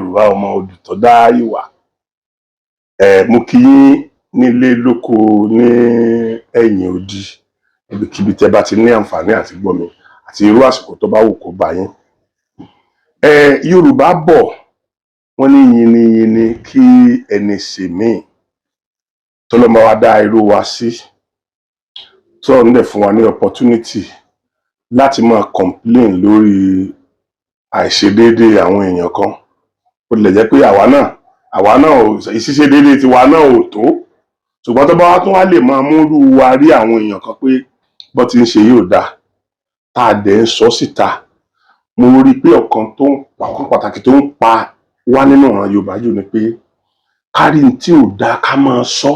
Yorùbá, ọmọ odù tó dá ìwà. Ẹ mo kí yín nílé lóko, ní ẹ̀yìn odi, ibikíbi tẹ́ bá ti ní àǹfààní àti gbọ́ mi àti irú àsìkò tó bá wù kó bá yín. Ẹ Yorùbá bọ̀, wọ́n ní yiniyini kí ẹni ṣe míì tọ́lọ́mọ wa dá irú wa sí, tọ́ọ̀ ń dẹ̀ fún wa ní opportunity láti máa complain lórí àìṣedéédéé àwọn èèyàn kan. Ó lè jẹ́ pé àwa náà ò ìṣiṣẹ́ déédéé tiwa náà ò tó, ṣùgbọ́n tó bá wá tún wá lè máa múrú wa rí àwọn èèyàn kan pé bó ti ń ṣe yóò dáa, tá a dẹ̀ ń sọ síta. Mo rí i pé ọ̀kan pàtàkì tó ń pa wá nínú ìran Yorùbá jù ni pé ká rí ní tí ò dáa, ká máa sọ,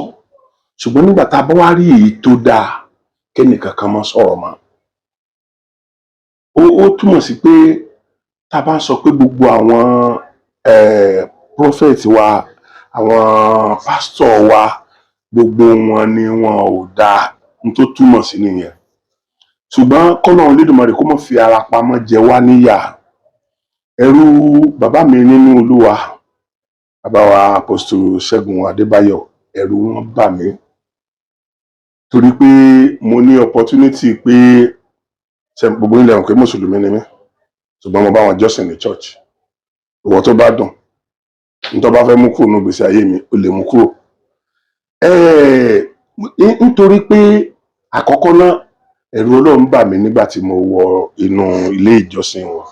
ṣùgbọ́n nígbà tá a bá wá rí èyí tó dáa, kẹ́nìkan kan máa sọ̀rọ̀ mọ́. Ó túmọ̀ sí pé tá a bá ń sọ pé gbogbo àwọn prophet wa, àwọn pásítọ̀ wa, gbogbo wọn ni wọn ò dáa, n tó túmọ̀ sí nìyẹn. Ṣùgbọ́n kọ́lọ́run Olódùmarè kó má fi ara pamọ́ jẹ wá níyà. Ẹrú bàbá mi nínú Olúwa, bàbá wa Apostle Ṣẹ́gun Adébáyọ̀, ẹ̀rù wọn bà mí torí pé mo ní opportunity pé ṣe gbogbo ilẹ̀ hàn pé mùsùlùmí ni mí, ṣùgbọ́n mo bá wọn jọ́sìn ní church. Ìwọ tó bá dùn nítorí bá fẹ́ mú kúrò nínú ìgbésí ayé mi, ó lè mú kúrò. Nítorí pé àkọ́kọ́ náà, ẹ̀rù Ọlọ́run bà mí nígbà tí mo wọ inú ilé ìjọsìn wọn.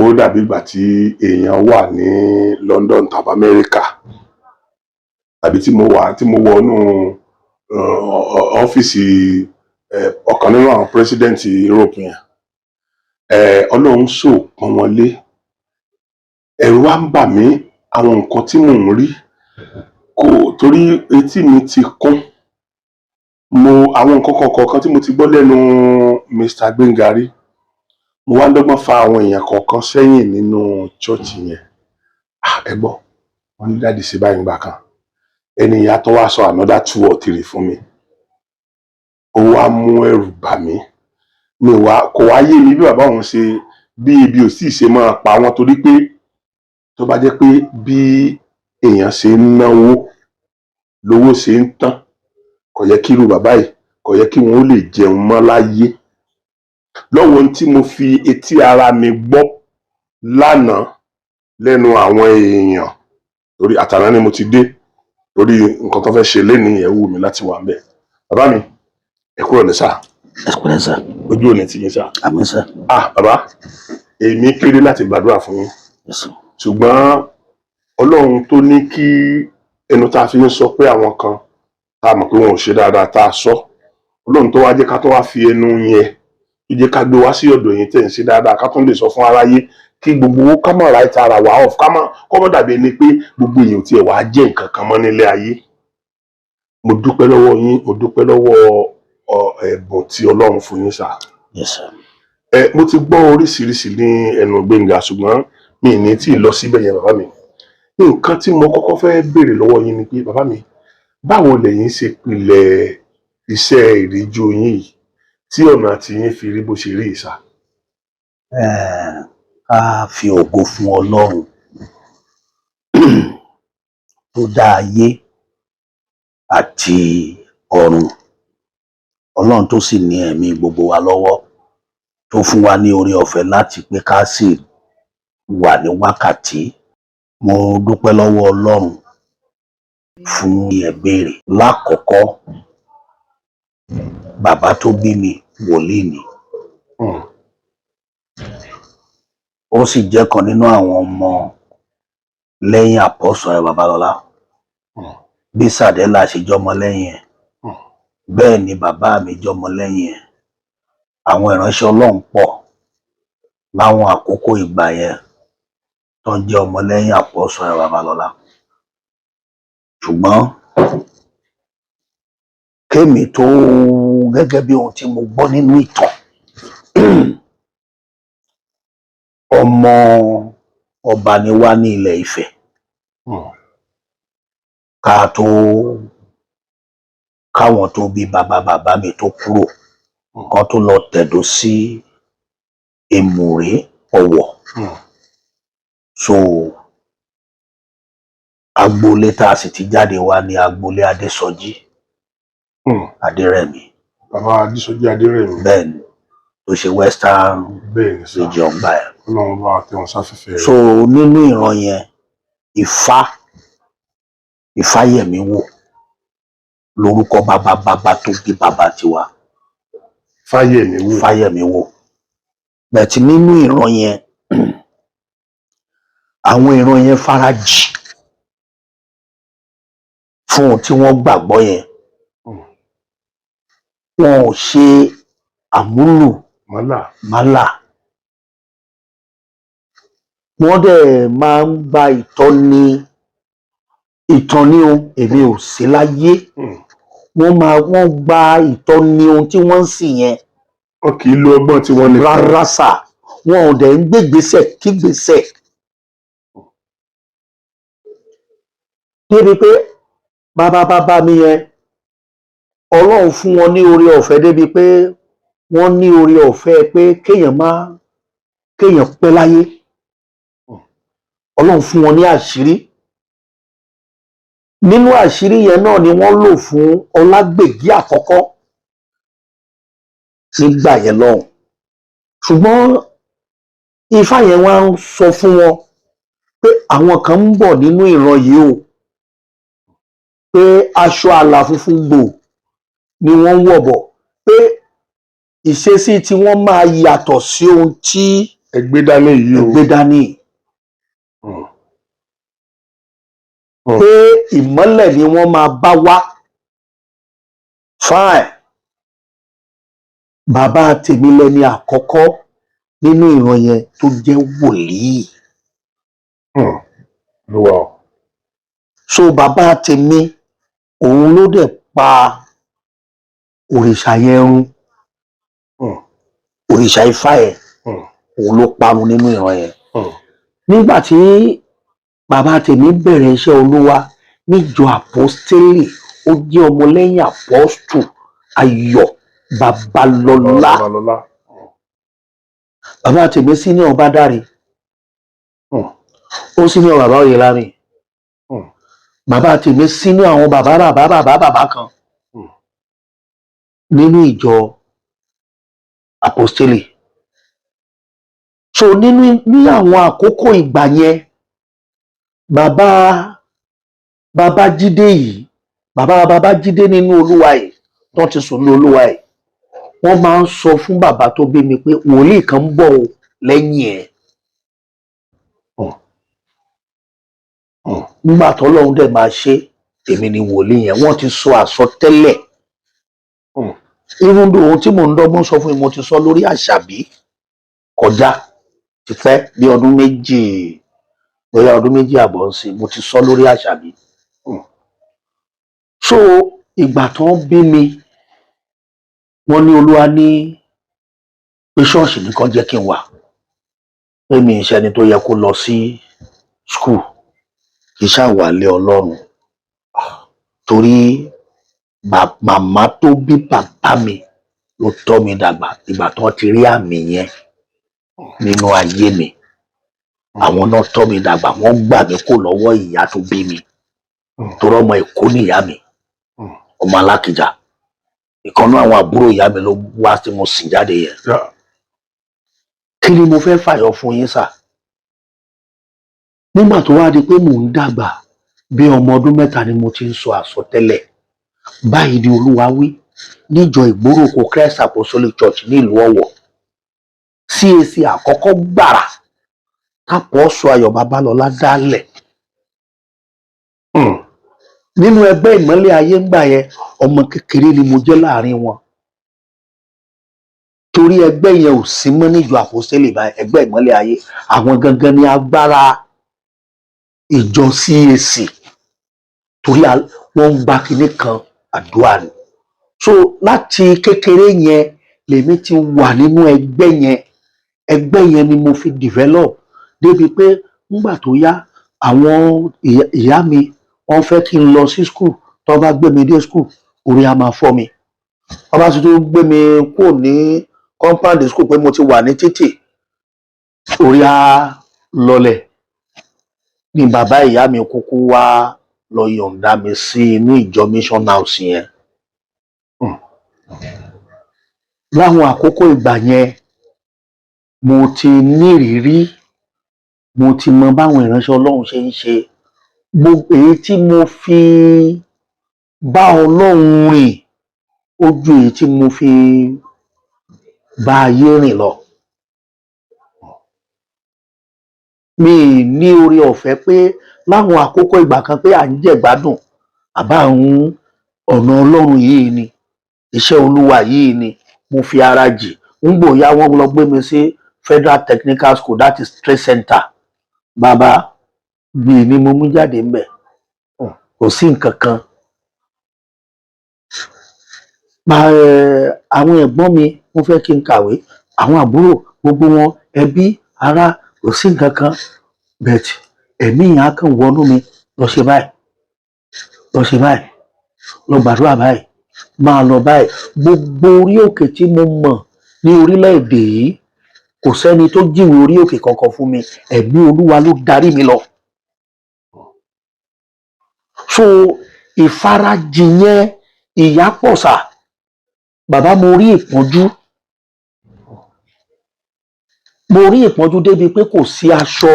Ó dàbí ìgbà tí èèyàn wà ní London tàbí Amẹ́ríkà, tàbí tí mo wà tí mo wọ inú ọ́fíìsì ọ̀kan nínú àwọn president Europe yẹn. Ọlọ́run sò pọ́n wọn lé. Ẹ̀rù wá ń bà mí, àwọn nǹkan tí mò ń rí kò, torí etí mi ti kún. Mo àwọn nǹkan kọ̀ọ̀kan tí mo ti gbọ́ lẹ́nu Mr. Gbénga rí, mo wá ń dọ́gbọ́n fa àwọn èèyàn kọ̀ọ̀kan sẹ́yìn nínú church yẹn. Ah, ẹ gbọ́, wọ́n ní daddy ṣe báyìí nígbà kan. Ẹni yẹn á tún wá sọ another two or three fún mi. Ó wá mú ẹ̀rù bà mí. Mi wá kò wá yé mi bí bàbá òun ṣe bí ibi ò sì ṣe máa pa wọ́n, torí pé tó bá jẹ́ pé bí èèyàn ṣe ń náwó lówó ṣe ń tán, kò yẹ kí irú bàbá yìí, kò yẹ kí wọ́n ó lè jẹun mọ́ láyé. Lọ́wọ́ ohun tí mo fi etí ara mi gbọ́ lánàá lẹ́nu àwọn èèyàn, torí àtàná ni mo ti dé, torí nǹkan tó fẹ́ ṣe lénìí ẹ̀ wù mí láti wà ńbẹ̀. Bàbá mi, ẹ kúrò ní sáà. Ẹ kúrẹ́ sà. Ojú òní ti yín sà. Àmín sà. Ah, bàbá, èmi kéré láti gbàdúrà fún yín. Yes, sir. Ṣùgbọ́n Ọlọ́run tó ní kí ẹnu tá a fi ń sọ pé àwọn kan tá a mọ̀ pé wọn ò ṣe dáadáa, tá a sọ, Ọlọ́run tó wá jẹ́ ká tó wá fi ẹnu yẹn tó jẹ́ ká gbé wá sí ọ̀dọ̀ yín tẹ̀ ń ṣe dáadáa, ká tún lè sọ fún aráyé kí gbogbo owó ká mọ̀ right ara wa off, ká mọ̀ kọ́ mọ̀ dàbí ẹni pé gbogbo èèyàn tiẹ̀ wá jẹ́ nǹkan kan mọ́ nílé ayé. Mo dúpẹ́ lọ́wọ́ yín, mo dúpẹ́ lọ́wọ́ ẹ̀bùn tí Ọlọ́run fún yín sà. Yes, sir. Ẹ mo ti gbọ́ oríṣiríṣi ní ẹnu Gbénga, ṣùgbọ́n mi ní tí ì lọ síbẹ̀ yẹn. Bàbá mi, nǹkan tí mo kọ́kọ́ fẹ́ béèrè lọ́wọ́ yín ni pé, bàbá mi, báwo lẹ̀yin ṣe pilẹ̀ iṣẹ́ ìríjú yín yìí tí ọ̀nà tí yín fi rí bó ṣe rí ìsà? Ká fi ògo fún Ọlọ́run tó dá ayé àti ọ̀run, Ọlọ́run tó sì ní ẹ̀mí gbogbo wa lọ́wọ́, tó fún wa ní oore ọ̀fẹ́ láti pé ká sì wà ní wákàtí. Mo dúpẹ́ lọ́wọ́ Ọlọ́run fún ẹ béèrè. Lákọ̀ọ́kọ́, bàbá tó bí mi, wòlíì ni. Ó sì jẹ́ kan nínú àwọn ọmọ lẹ́yìn Apostle Ayọ̀ Babalọ́lá. Bí Sàdẹ́là ṣe jọ́mọ lẹ́yìn ẹ̀, bẹ́ẹ̀ ni bàbá mi jọ́mọ lẹ́yìn ẹ̀. Àwọn ìránṣẹ́ Ọlọ́run pọ̀ láwọn àkókò ìgbà yẹn tó ń jẹ́ ọmọ lẹ́yìn Apostle Ayọ̀ Babalọ́lá. Ṣùgbọ́n kémi tó, gẹ́gẹ́ bí ohun tí mo gbọ́ nínú ìtàn, ọmọ ọba ni wá ní ilẹ̀ Ifẹ̀. Ká tó káwọn tó bí bàbá bàbá mi tó kúrò, kán tó lọ tẹ̀dó sí Èmùrè Ọ̀wọ̀. So agboolé tá a sì ti jáde wá ní agboolé Adésọjí Adérẹ̀mí. Bàbá Adésọjí Adérẹ̀mí. Bẹ́ẹ̀ ni, tó ṣe Western Bẹ́ẹ̀ ni sà. Region gbà ẹ̀. Ọlọ́run bá tẹ́ wọn sáfẹ́fẹ́ rẹ̀. So nínú ìran yẹn, Ifá, Ifáyẹ̀mí wò lórúkọ bàbá bàbá tó bí bàbá tiwa. Fáyẹ̀mí wò. Fáyẹ̀mí wò. Bẹ̀tì nínú ìran yẹn, àwọn ìran yẹn farajì fún ohun tí wọ́n gbàgbọ́ yẹn. Wọn ò ṣe àmúlò mọ́là. Málà. Wọ́n dẹ̀ máa ń gba ìtọ́ni, ìtọ́ni o, èmi ò sí láyé. Wọ́n gba ìtọ́ni ohun tí wọ́n ń sìn yẹn. Wọn kì í lo ọgbọ́n tí wọ́n nìkan. Rárá sà, wọn ò dẹ̀ ń gbégbèsè kígbèsè débi pé bàbá bàbá mi yẹn, Ọlọ́run fún wọn ní oore ọ̀fẹ́ débi pé wọ́n ní oore ọ̀fẹ́ pé kéèyàn má kéèyàn pẹ́ láyé. Ọlọ́run fún wọn ní àṣírí. Nínú àṣírí yẹn náà ni wọ́n lò fún Ọlágbègí àkọ́kọ́ nígbà yẹn lọ́hùn. Ṣùgbọ́n Ifá yẹn wá ń sọ fún wọn pé àwọn kan ń bọ̀ nínú ìran yìí o, pé aṣọ àlà funfun gbò ni wọ́n ń wọ̀ bọ̀, pé ìṣesí tí wọ́n máa yàtọ̀ sí ohun tí ẹ gbé dání yìí o. Gbé dání, pé ìmọ́lẹ̀ ni wọ́n máa bá wá. Fine, bàbá tèmi lẹni àkọ́kọ́ nínú ìran yẹn tó jẹ́ wòlíì. Olúwa o. So bàbá tèmi, òun ló dẹ̀ pa òrìṣà yẹn run. Òrìṣà Ifá yẹn, òun ló parun nínú ìran yẹn. Nígbà tí bàbá tèmi bẹ̀rẹ̀ iṣẹ́ Olúwa níjọ àpọ́stélì, ó jẹ́ ọmọlẹ́yìn àpọ́stù Ayọ̀ Babalọ́lá. Babalọ́lá. Bàbá tèmi senior Bádàrí, ó senior bàbá Oyèlámì. Bàbá tèmi senior àwọn bàbá bàbá bàbá bàbá kan nínú ìjọ àpọ́stélì. So nínú ní àwọn àkókò ìgbà yẹn, bàbá Babájídé yìí, bàbá Babájídé nínú Olúwa yìí, tó ti sùn ní Olúwa yìí, wọ́n máa ń sọ fún bàbá tó bí mi pé wòlíì kan ń bọ̀ o lẹ́yìn ẹ̀. Nígbà tọ́lọ́run dẹ̀ máa ṣe, èmi ni wòlíì yẹn. Wọ́n ti sọ àsọtẹ́lẹ̀. Even though ohun tí mò ń dọ́gbọ́n sọ fún mi, mo ti sọ lórí Àṣàbí kọjá ti pẹ́, bí ọdún 2, bóyá ọdún 2 àbọ̀ ń sìn, mo ti sọ lórí Àṣàbí. So ìgbà tó ń bí mi, wọ́n ní Olúwa ní pé ṣọ́ọ̀ṣì nìkan jẹ́ kí n wà, pé mi ìṣe ẹni tó yẹ kó lọ sí school, kì í ṣàwálé Ọlọ́run, torí màmá tó bí bàbá mi ló tọ́ mi dàgbà. Ìgbà tó ti rí àmì yẹn nínú ayé mi, àwọn náà tọ́ mi dàgbà, wọ́n gbà mí kó lọ́wọ́ ìyá tó bí mi, torí ọmọ Èkó nìyá mi, ọmọ Alákìjà. Ìkànnú àwọn àbúrò ìyá mi ló wá tí mo sìn jáde yẹn. Kí ni mo fẹ́ fàyọ fún yín sà? Nígbà tó wá di pé mò ń dàgbà, bí ọmọ ọdún 3 ni mo ti ń sọ àsọtẹ́lẹ̀. Báyìí ni Olúwa wí níjọ Ìgbóròkó Christ Apostolic Church nílùú Ọ̀wọ̀, CAC àkọ́kọ́ gbàrà tápọ̀ọ́sọ Ayọ̀ Babalọ́lá dálẹ̀ nínú ẹgbẹ́ Ìmọ́lẹ̀ Ayé ńgbà yẹn. Ọmọ kékeré ni mo jẹ́ láàrin wọn, torí ẹgbẹ́ yẹn ò sí mọ́ níjọ àpọ́sítélì báyìí. Ẹgbẹ́ Ìmọ́lẹ̀ Ayé, àwọn gangan ní agbára ìjọ CAC, torí wọ́n ń gba kinní kan, àdúrà ni. So láti kékeré yẹn lèmi ti wà nínú ẹgbẹ́ yẹn. Ẹgbẹ́ yẹn ni mo fi develop débi pé nígbà tó yá, àwọn ìyá mi wọ́n fẹ́ kí n lọ sí school. Tó bá gbé mi dé school, orí á máa fọ́ mi. Wọ́n bá sì tún gbé mi kúrò ní compound school pé mo ti wà ní títì, orí á lọlẹ̀. Ni bàbá ìyá mi kúkú wá lọ yọ̀ǹda mi sí inú ìjọ mission house yẹn. Láwọn àkókò ìgbà yẹn, mo ti nírìírí, mo ti mọ báwọn ìránṣẹ́ Ọlọ́run ṣe ń ṣe. Gbogbo èyí tí mo fi bá Ọlọ́run rìn, ó ju èyí tí mo fi bá ayé rìn lọ. Mi ì ní oore ọ̀fẹ́ pé láwọn àkókò ìgbà kan pé à ń jẹ̀gbádùn àbá ń ọ̀nà Ọlọ́run yìí ni, iṣẹ́ Olúwa yìí ni mo fi ara jì. Ń gbòòyà, wọ́n lọ gbé mi sí Federal Technical School, that is trade center. Bàbá gbì ni mo mú jáde ńbẹ̀, kò sí nǹkan kan. Àwọn ẹ̀gbọ́n mi, wọ́n fẹ́ kí n kàwé, àwọn àbúrò, gbogbo wọn, ẹbí, ará, kò sí nǹkan kan, but ẹ̀mí yẹn á kàn wọnú mi: lọ ṣe báyìí, lọ ṣe báyìí, lọ gbàdúrà báyìí, máa lọ báyìí. Gbogbo orí òkè tí mo mọ̀ ní orílẹ̀-èdè yìí, kò sẹ́ni tó jíwèé orí òkè kankan fún mi. Ẹ̀mí Olúwa ló darí mi lọ. So ìfarajì yẹn, ìyà pọ̀ sà. Bàbá, mo rí ìpọ́njú, mo rí ìpọ́njú débi pé kò sí aṣọ.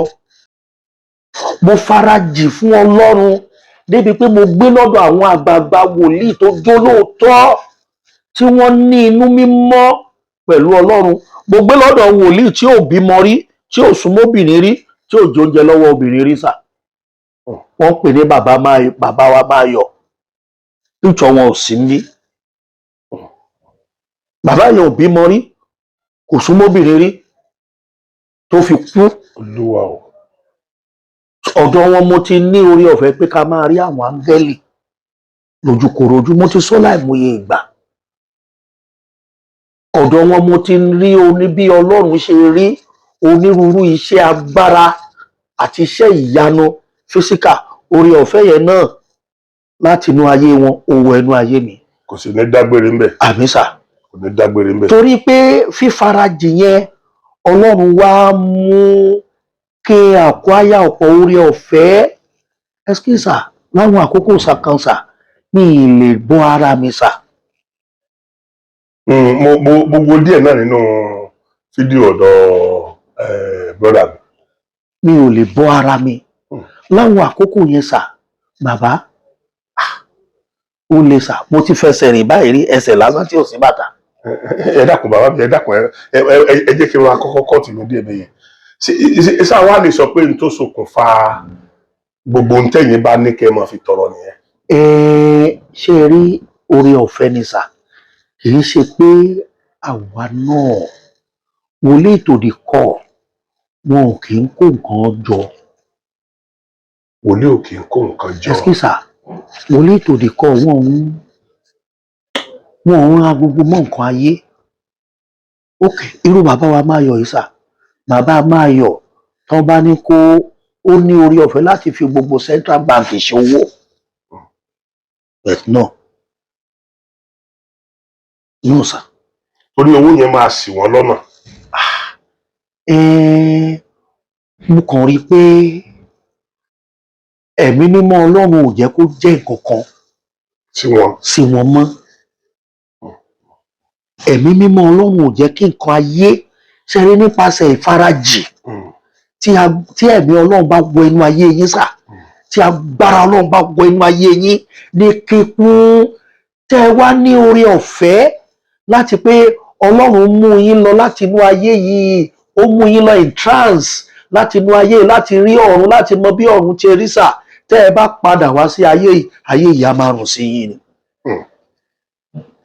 Mo farajì fún Ọlọ́run débi pé mo gbé lọ́dọ̀ àwọn àgbààgbà wòlíì tó jó lóòótọ́, tí wọ́n ní inú mímọ́ pẹ̀lú Ọlọ́run. Mo gbé lọ́dọ̀ wòlíì tí ò bímọ rí, tí ò súnmọ́bìnrin rí, tí ò jóúnjẹ lọ́wọ́ obìnrin rí sà. Wọ́n pè ní bàbá máa bàbá wa máa yọ̀ píṣọ wọn ò sí ní. Bàbá yẹn ò bímọ rí, kò súnmọ́bìnrin rí tó fi kú. Olúwa o. Ọ̀dọ̀ wọn mo ti ní orí ọ̀fẹ́ pé ká máa rí àwọn áńgẹ́lì lójúkorojú. Mo ti sọ láìmọye ìgbà, ọ̀dọ̀ wọn mo ti rí oní bí Ọlọ́run ṣe rí onírúurú iṣẹ́ agbára àti iṣẹ́ ìyanu physical. Orí ọ̀fẹ́ yẹn náà láti inú ayé wọn ó wọ inú ayé mi. Kò sì ní dágbére ńbẹ̀. Àmín sà. Kò ní dágbére ńbẹ̀. Torí pé fífarajì yẹn, Ọlọ́run wá mú kí àkúáyà ọ̀pọ̀ orí ọ̀fẹ́. Ẹskísà, láwọn àkókò sàkànsà, mi ì lè bọ́ ara mi sà. Mo wo díẹ̀ náà nínú fídíò ọ̀dọ̀ brother mi. Mi ò lè bọ́ ara mi láwọn àkókò yẹn sà. Bàbá, ah, ó lè sà. Mo ti fẹsẹ̀ rìn báyìí rí, ẹsẹ̀ lásán tí ò sí bàtà. Ẹ dákun, bàbá mi, ẹ dákun, ẹ jẹ́ kí n ra kọ́kọ́ kọ́ọ̀tù mi díẹ̀ bẹ́yẹn. Ṣé àwa lè sọ pé n tó ṣokùnfà gbogbo ohun tẹ̀yin bá ní kẹ́ ẹ máa fi tọrọ nìyẹn? Ẹ ṣe rí, oore ọ̀fẹ́ ni sà. Kì í ṣe pé àwa náà wòlíì tòdì kọ, wọn ò kì í kó nǹkan jọ. Wòlíì ò kì í kó nǹkan jọ. Ẹskísà, wòlíì tòdì kọ, wọn ń ra gbogbo mọ́ nǹkan ayé. Ok, irú bàbá wa máa yọ yìí sà, bàbá máa yọ tán bá ní kó ó ní oore ọ̀fẹ́ láti fi gbogbo Central Bank ṣòwò, but no, no sà. Torí owó yẹn máa ṣì wọ́n lọ́nà. Mo kàn rí i pé ẹ̀mí mímọ́ Ọlọ́run ò jẹ́ kó jẹ́ nǹkan kan sí wọn. Sí wọn mọ́. Ẹ̀mí mímọ́ Ọlọ́run ò jẹ́ kí nǹkan ayé ṣe rí nípasẹ̀ ìfarajì. Tí ẹ̀mí Ọlọ́run bá wọ inú ayé yín sà, tí agbára Ọlọ́run bá wọ inú ayé yín ní kíkún, tẹ́ ẹ wá ní oore ọ̀fẹ́ láti pé Ọlọ́run mú yín lọ láti inú ayé yìí, ó mú yín lọ in trance láti inú ayé yìí, láti rí ọ̀run, láti mọ bí ọ̀run ṣe rí sà, tẹ́ ẹ bá padà wá sí ayé yìí, ayé yìí á máa rùn sí yín ni.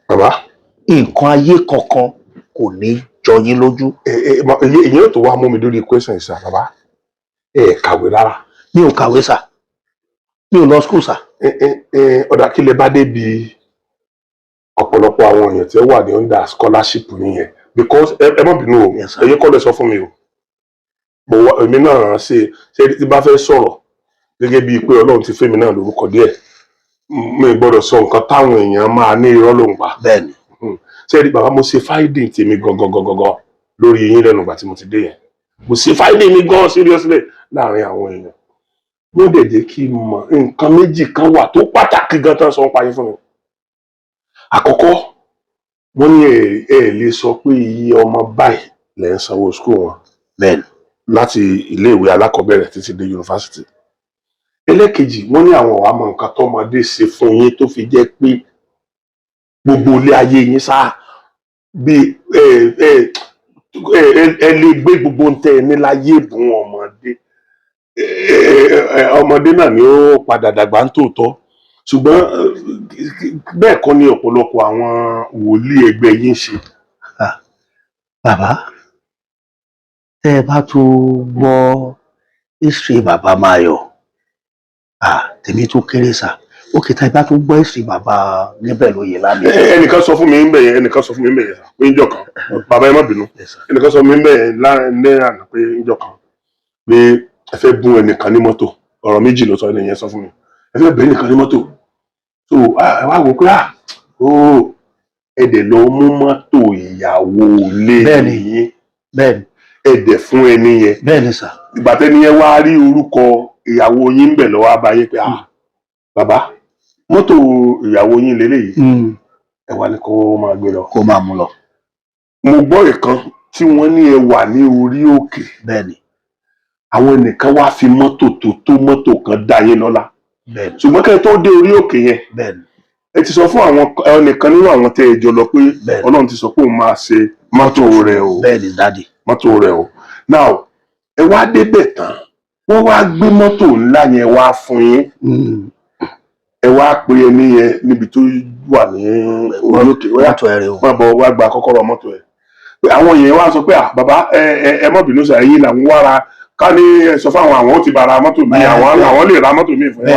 Bàbá, nǹkan ayé kankan kò ní jọ yín lójú. Ẹ ẹ èyí yóò tó wá mú mi lórí question ìsà. Bàbá, ẹ kàwé rárá? Mi ò kàwé sà, mi ò lọ school sà. Ẹ ẹ ẹ ọ̀dà, kí lè bá débi ọ̀pọ̀lọpọ̀ àwọn èèyàn tí ó wà ní under scholarship nìyẹn? Because ẹ má bínú o. Yes, sir. Ẹ̀yin kọ́ lẹ sọ fún mi o. Mo wá èmi náà ṣe ṣe tí bá fẹ́ sọ̀rọ̀ gẹ́gẹ́ bíi pé Ọlọ́run ti fẹ́ mi náà lórúkọ díẹ̀, mi gbọ́dọ̀ sọ nǹkan táwọn èèyàn máa ní irọ́ ló ń pa. Bẹ́ẹ̀ni. Ṣé rí, bàbá, mo ṣe finding tèmi gangan gangan gangan lórí yín lẹ́nu ìgbà tí mo ti dé yẹn. Mo ṣe finding mi gan seriously láàrin àwọn èèyàn. Wọ́n dẹ̀ jẹ́ kí n mọ̀ nǹkan méjì kan wà tó pàtàkì gan tán sọ ń parí fún mi. Àkọ́kọ́, wọ́n ní ẹ lè sọ pé iye ọmọ báyìí lẹ́ ń sanwó school wọn Bẹ́ẹ̀ni. láti iléèwé alákọ̀ọ́bẹ̀rẹ̀ títí dé yunifásitì. Ẹlẹ́kejì, wọ́n ní àwọn ọ̀wá mọ nǹkan tọ́mọdé ṣe fún yín tó fi jẹ́ pé gbogbo ilé ayé yín sá bí ẹ ẹ ẹ ẹ lè gbé gbogbo ń tẹ ẹ ní láyé bùn ọmọdé. Ọmọdé náà ni ó padà dàgbà ń tòótọ́, ṣùgbọ́n bẹ́ẹ̀ kọ́ ni ọ̀pọ̀lọpọ̀ àwọn wòlíì ẹgbẹ́ yín ṣe. Bàbá, tẹ́ ẹ bá tún gbọ́ history bàbá Máyọ̀, ah, tèmi tún kéré sà. Ókè, tẹ́ ẹ bá tún gbọ́ history bàbá Gabriel Oyèlámì. Ẹnìkan sọ fún mi ń bẹ̀ yẹn, ẹnìkan sọ fún mi ń bẹ̀ yẹn pé ń jọ kan, bàbá, ẹ má bínú. Yes, sir. Ẹnìkan sọ fún mi ń bẹ̀ yẹn ní àná pé ń jọ kan pé ẹ fẹ́ bún ẹnìkan ní mọ́tò. Ọ̀rọ̀ méjì ló sọ, ẹni yẹn sọ fún mi, ẹ fẹ́ bẹ̀ ẹnìkan ní mọ́tò. So ẹ wá wò pé ó ẹ dẹ̀ lọ mú mọ́tò ìyàwó ilé yín. Bẹ́ẹ̀ni. Ẹ dẹ̀ fún ẹni yẹn. Bẹ́ẹ̀ni sà. Ìgbà tẹ́ni yẹn wá rí orúkọ ìyàwó yín ń bẹ̀ lọ́wọ́ á bá yín pé, "Ah, bàbá, mọ́tò ìyàwó yín lélẹ́yìí." Ẹ wá ní kó máa gbé lọ. Kó máa mú lọ. Mo gbọ́ ìkan tí wọ́n ní ẹ wà ní orí òkè. Bẹ́ẹ̀ni. Àwọn ẹnìkan wá fi mọ́tò tó tó mọ́tò kan dá yín lọ́lá. Ṣùgbọ́n kẹ́ ẹ tó dé orí òkè yẹn, ẹ ti sọ fún àwọn ẹnìkan nínú àwọn tẹ́ ẹ jọ lọ pé Ọlọ́run ti sọ pé òun máa ṣe mọ́tò rẹ̀ o. Bẹ́ẹ̀ni, daddy. Mọ́tò rẹ̀ o. Now, ẹ wá débẹ̀ tán, wọ́n wá gbé mọ́tò ńlá yẹn wá fún yín. Ẹ wá pe ẹni yẹn níbi tó wà ní orí òkè, ó yá, Mọ́tò ẹ̀ rè o. má bọ̀, wá gba kọ́kọ́rọ́ mọ́tò ẹ̀. Pé àwọn yẹn wá sọ pé, "Ah, bàbá, ẹ ẹ ẹ má bínú sà, ẹ̀yin làwọn wá ra, ká ní ẹ sọ fáwọn, àwọn ó ti bá ra mọ́tò mi, àwọn lè ra mọ́tò mi fún ẹ."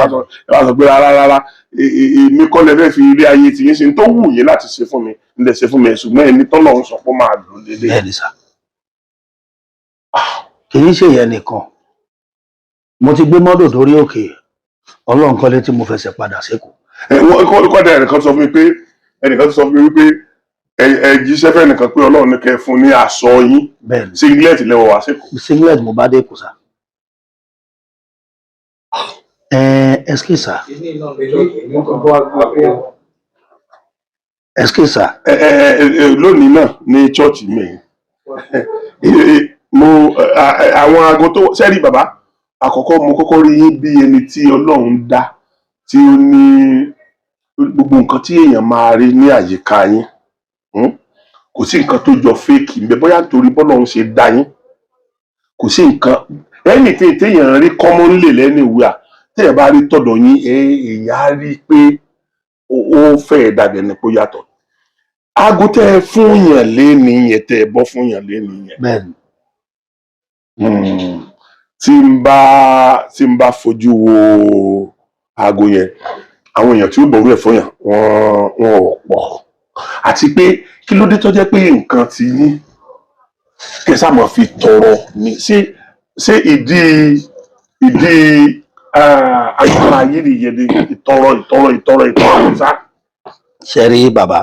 Wá sọ pé rárá rárá, èmi kọ́ lẹ fẹ́ fi ilé ayé tiyín ṣe tó wù yín láti ṣe fún mi ń lè ṣe fún mi, ṣùgbọ́n ẹni tọ́lọ̀ ń sọ pé ó máa lò lélẹ̀. Bẹ́ẹ̀ni sà, kì í ṣe yẹn nìkan. Mo ti gbé mọ́tò dórí òkè, Ọlọ́run kọ́lé tí mo fẹsẹ̀ padà sékòó. Ẹ wọ́n kọ́dà ẹnìkan sọ fún mi pé, ẹnìkan sọ fún mi wípé ẹ jíṣẹ́ fẹ́ nìkan pé Ọlọ́run ní kẹ́ fún ní aṣọ yín. Bẹ́ẹ̀ni. Singlet lẹ́wọ̀ wá sékòó. Singlet mo bá dé Èkó sà. Ẹ excuse sà, excuse sà. Ẹ ẹ ẹ ẹ lónìí náà ní chọ́ọ̀chì mi, mo àwọn aago tó sẹ́rí, bàbá, àkọ́kọ́ mo kọ́kọ́ rí yín bí ẹni tí Ọlọ́run dá tí ó ní gbogbo nǹkan tí èèyàn máa rí ní àyíká yín. Kò sí nǹkan tó jọ fake ńbẹ, bóyá nítorí bọ́lọ́run ṣe dá yín, kò sí nǹkan anything téèyàn rí commonly lẹ́nìwíà téèyàn bá rí tọ̀dọ̀ yín, èèyàn á rí i pé ó fẹ́ẹ̀ dàbí ẹni pé ó yàtọ̀. Aago tẹ́ ẹ fún yàn léni yẹn, tẹ́ ẹ bọ́ fún yàn léni yẹn, tí n bá fojú wo aago yẹn, àwọn èèyàn tí ó bọ̀rú ẹ̀ fún yàn, wọ́n ò pọ̀. Àti pé kí ló dé tó jẹ́ pé nǹkan ti yín kẹ sáà máa fi tọrọ ní? Ṣé ìdí agbára yín nìyẹn ni ìtọrọ, ìtọrọ, ìtọrọ, ìtọrọ sá? Ṣe rí bàbá,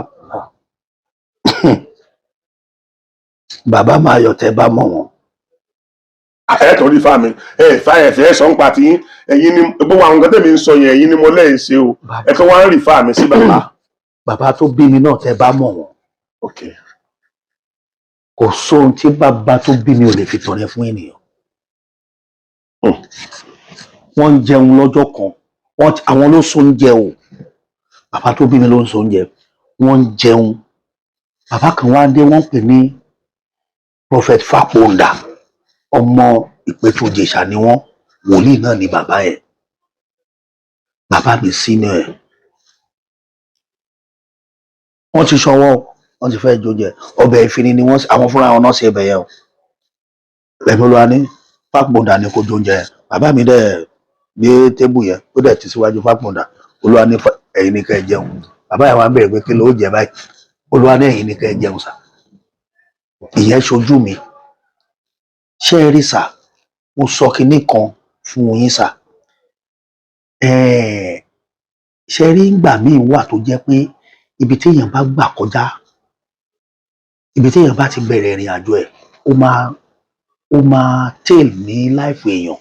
bàbá Máyọ̀, tẹ́ bá mọ̀ wọ́n. Ẹ tó rí fáàmì ẹ fà ẹ fẹ́ sọ ń pa ti yín. Ẹ̀yin ni gbogbo àwọn nǹkan tẹ̀mí ń sọ yẹn, ẹ̀yin ni mo lẹ́yìn ṣe o. Ẹ tó wá ń rí fáàmì sí bàbá. Bàbá tó bí mi náà, tẹ́ bá mọ̀ wọ́n, kò sóhun tí bàbá tó bí mi ò lè fi tọrẹ fún ènìyàn. Wọ́n ń jẹun lọ́jọ́ kan, àwọn ló so oúnjẹ o. Bàbá tó bí mi ló ń so oúnjẹ. Wọ́n ń jẹun, bàbá kan wá dé, wọ́n pè ní Prophet Faponda, ọmọ Ìpẹ̀tù Ìjẹ̀ṣà ni wọ́n, wòlíì náà ni bàbá yẹn. Bàbá mi sínú ẹ̀, wọ́n ti ṣọwọ́, wọ́n ti fẹ́ jóúnjẹ. Ọbẹ̀ ìfini ni wọ́n, àwọn fúnra wọn náà ṣe ẹbẹ̀ yẹn o. Ẹ̀mí Olúwa ní Faponda ni kò jóúnjẹ yẹn. Bàbá mi dẹ̀ gbé table yẹn, ó dẹ̀ ti síwájú Faponda. Olúwa ní, "Ẹ̀yin ní kẹ́ ẹ jẹun." Bàbá yẹn wá ń bẹ̀rẹ̀ pé, "Kí ló jẹ báyìí?" Olúwa ní, "Ẹ̀yin ní kẹ́ ẹ jẹun sà." Ìyẹn ṣojú mi. Ṣé ẹ rí sà, mo sọ kinní kan fún yín sà. Ṣé ẹ rí, ìgbà míì wà tó jẹ́ pé ibi téèyàn bá gbà kọjá, ibi téèyàn bá ti bẹ̀rẹ̀ ìrìn àjò ẹ̀, ó máa tail ní life èèyàn.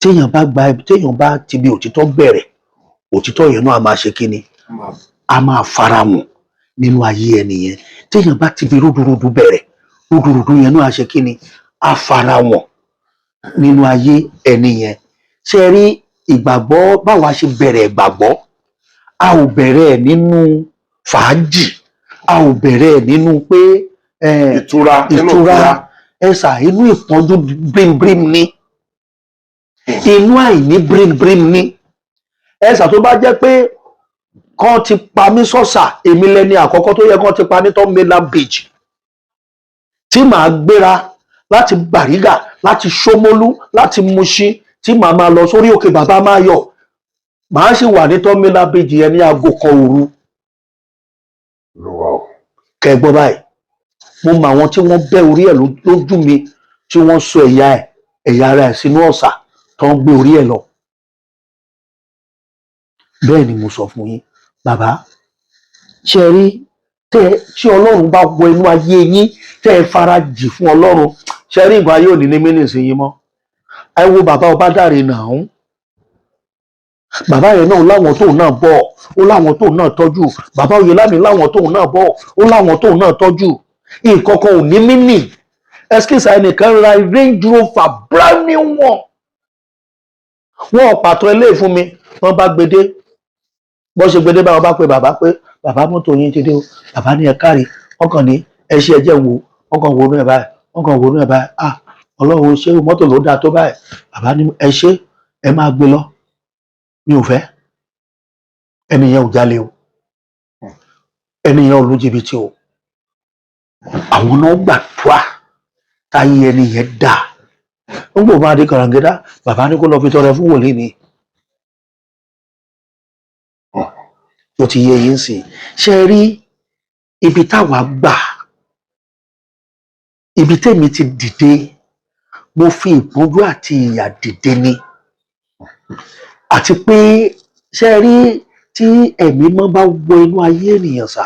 Téèyàn bá gba, téèyàn bá ti bí òtítọ́ bẹ̀rẹ̀, òtítọ́ yẹn náà a máa ṣe kí ni? A máa farahàn nínú ayé ẹni yẹn. Téèyàn bá ti fi rúdurùdu bẹ̀rẹ̀, rúdurùdu yẹn náà a ṣe kí ni? A farahàn nínú ayé ẹni yẹn. Ṣe rí ìgbàgbọ́, báwa ṣe bẹ̀rẹ̀ ìgbàgbọ́, a ò bẹ̀rẹ̀ ẹ̀ nínú fàájì, a ò bẹ̀rẹ̀ ẹ̀ nínú pé Ìtura nínú ìtura ẹ̀sà, inú ìpọ́njú bírímbírím ni, inú àìní bírímbírím ni ẹ̀sà. Tó bá jẹ́ pé kán ti pa mí sọ́sà, èmi lẹni àkọ́kọ́ tó yẹ kán ti pa ní Third Mainland Bridge, tí màá gbéra láti Bàrígà, láti Ṣómólú, láti Mushin, tí màá máa lọ sórí òkè bàbá Máyọ̀, màá sì wà ní Third Mainland Bridge yẹn ní aago 1 òru. Olúwa o. Kẹgbọ́n báyìí, mo mọ àwọn tí wọ́n bẹ́ orí ẹ̀ lójú mi, tí wọ́n sọ ẹ̀yà ẹ̀, ẹ̀yà ara ẹ̀ sínú ọ̀sà, tó ń gbé orí ẹ̀ lọ. Bẹ́ẹ̀ ni mo sọ fún yín, bàbá. Ṣe rí, tẹ tí Ọlọ́run bá wọ inú ayé yín, tẹ́ ẹ fara jì fún Ọlọ́run, ṣe rí, nǹkan ayé òní ní mínìsì yín mọ́. Ẹ wo bàbá Ọbádáre náà, bàbá yẹn náà láwọn tóun náà bọ̀, ó láwọn tóun náà tọ́jú. Bàbá Oyèlámì láwọn tóun náà bọ̀, ó láwọn tóun náà tọ́jú. Nǹkan kan ò ní mínì. Ẹskísà, ẹnìkan ra Range Rover, brand new one. Wọn ò pàtó eléyìí fún mi. Wọn bá gbede, bó ṣe gbede báwọn bá pe bàbá pé, "Bàbá, mọ́tò yín ti dé o." Bàbá ní, "Ẹ káre." Wọn kàn ní, "Ẹ ṣe, ẹ jẹ́ wò." Wọn kàn wò inú ẹ báyìí, wọn kàn wò inú ẹ báyìí. "Ah, Ọlọ́run ṣé o, mọ́tò ló dáa tó báyìí." Bàbá ní, "Ẹ ṣé, ẹ máa gbé lọ, mi ò fẹ́." Ẹni yẹn ò jalè o, ẹni yẹn ò lu jìbìtì o. Àwọn náà gbàdúrà táyé ẹni yẹn dà. Ń gbò máa di kàràǹgídá, bàbá ní kó lọ fi tọrẹ fún wòlíì mi. Tó ti yé yín sìn. Ṣe rí ibi táwa gbà, ibi tèmi ti dìde, mo fi ìpọ́njú àti ìyà dìde ni. Àti pé ṣe rí, tí ẹ̀mí mọ́ bá wọ inú ayé ènìyàn sà,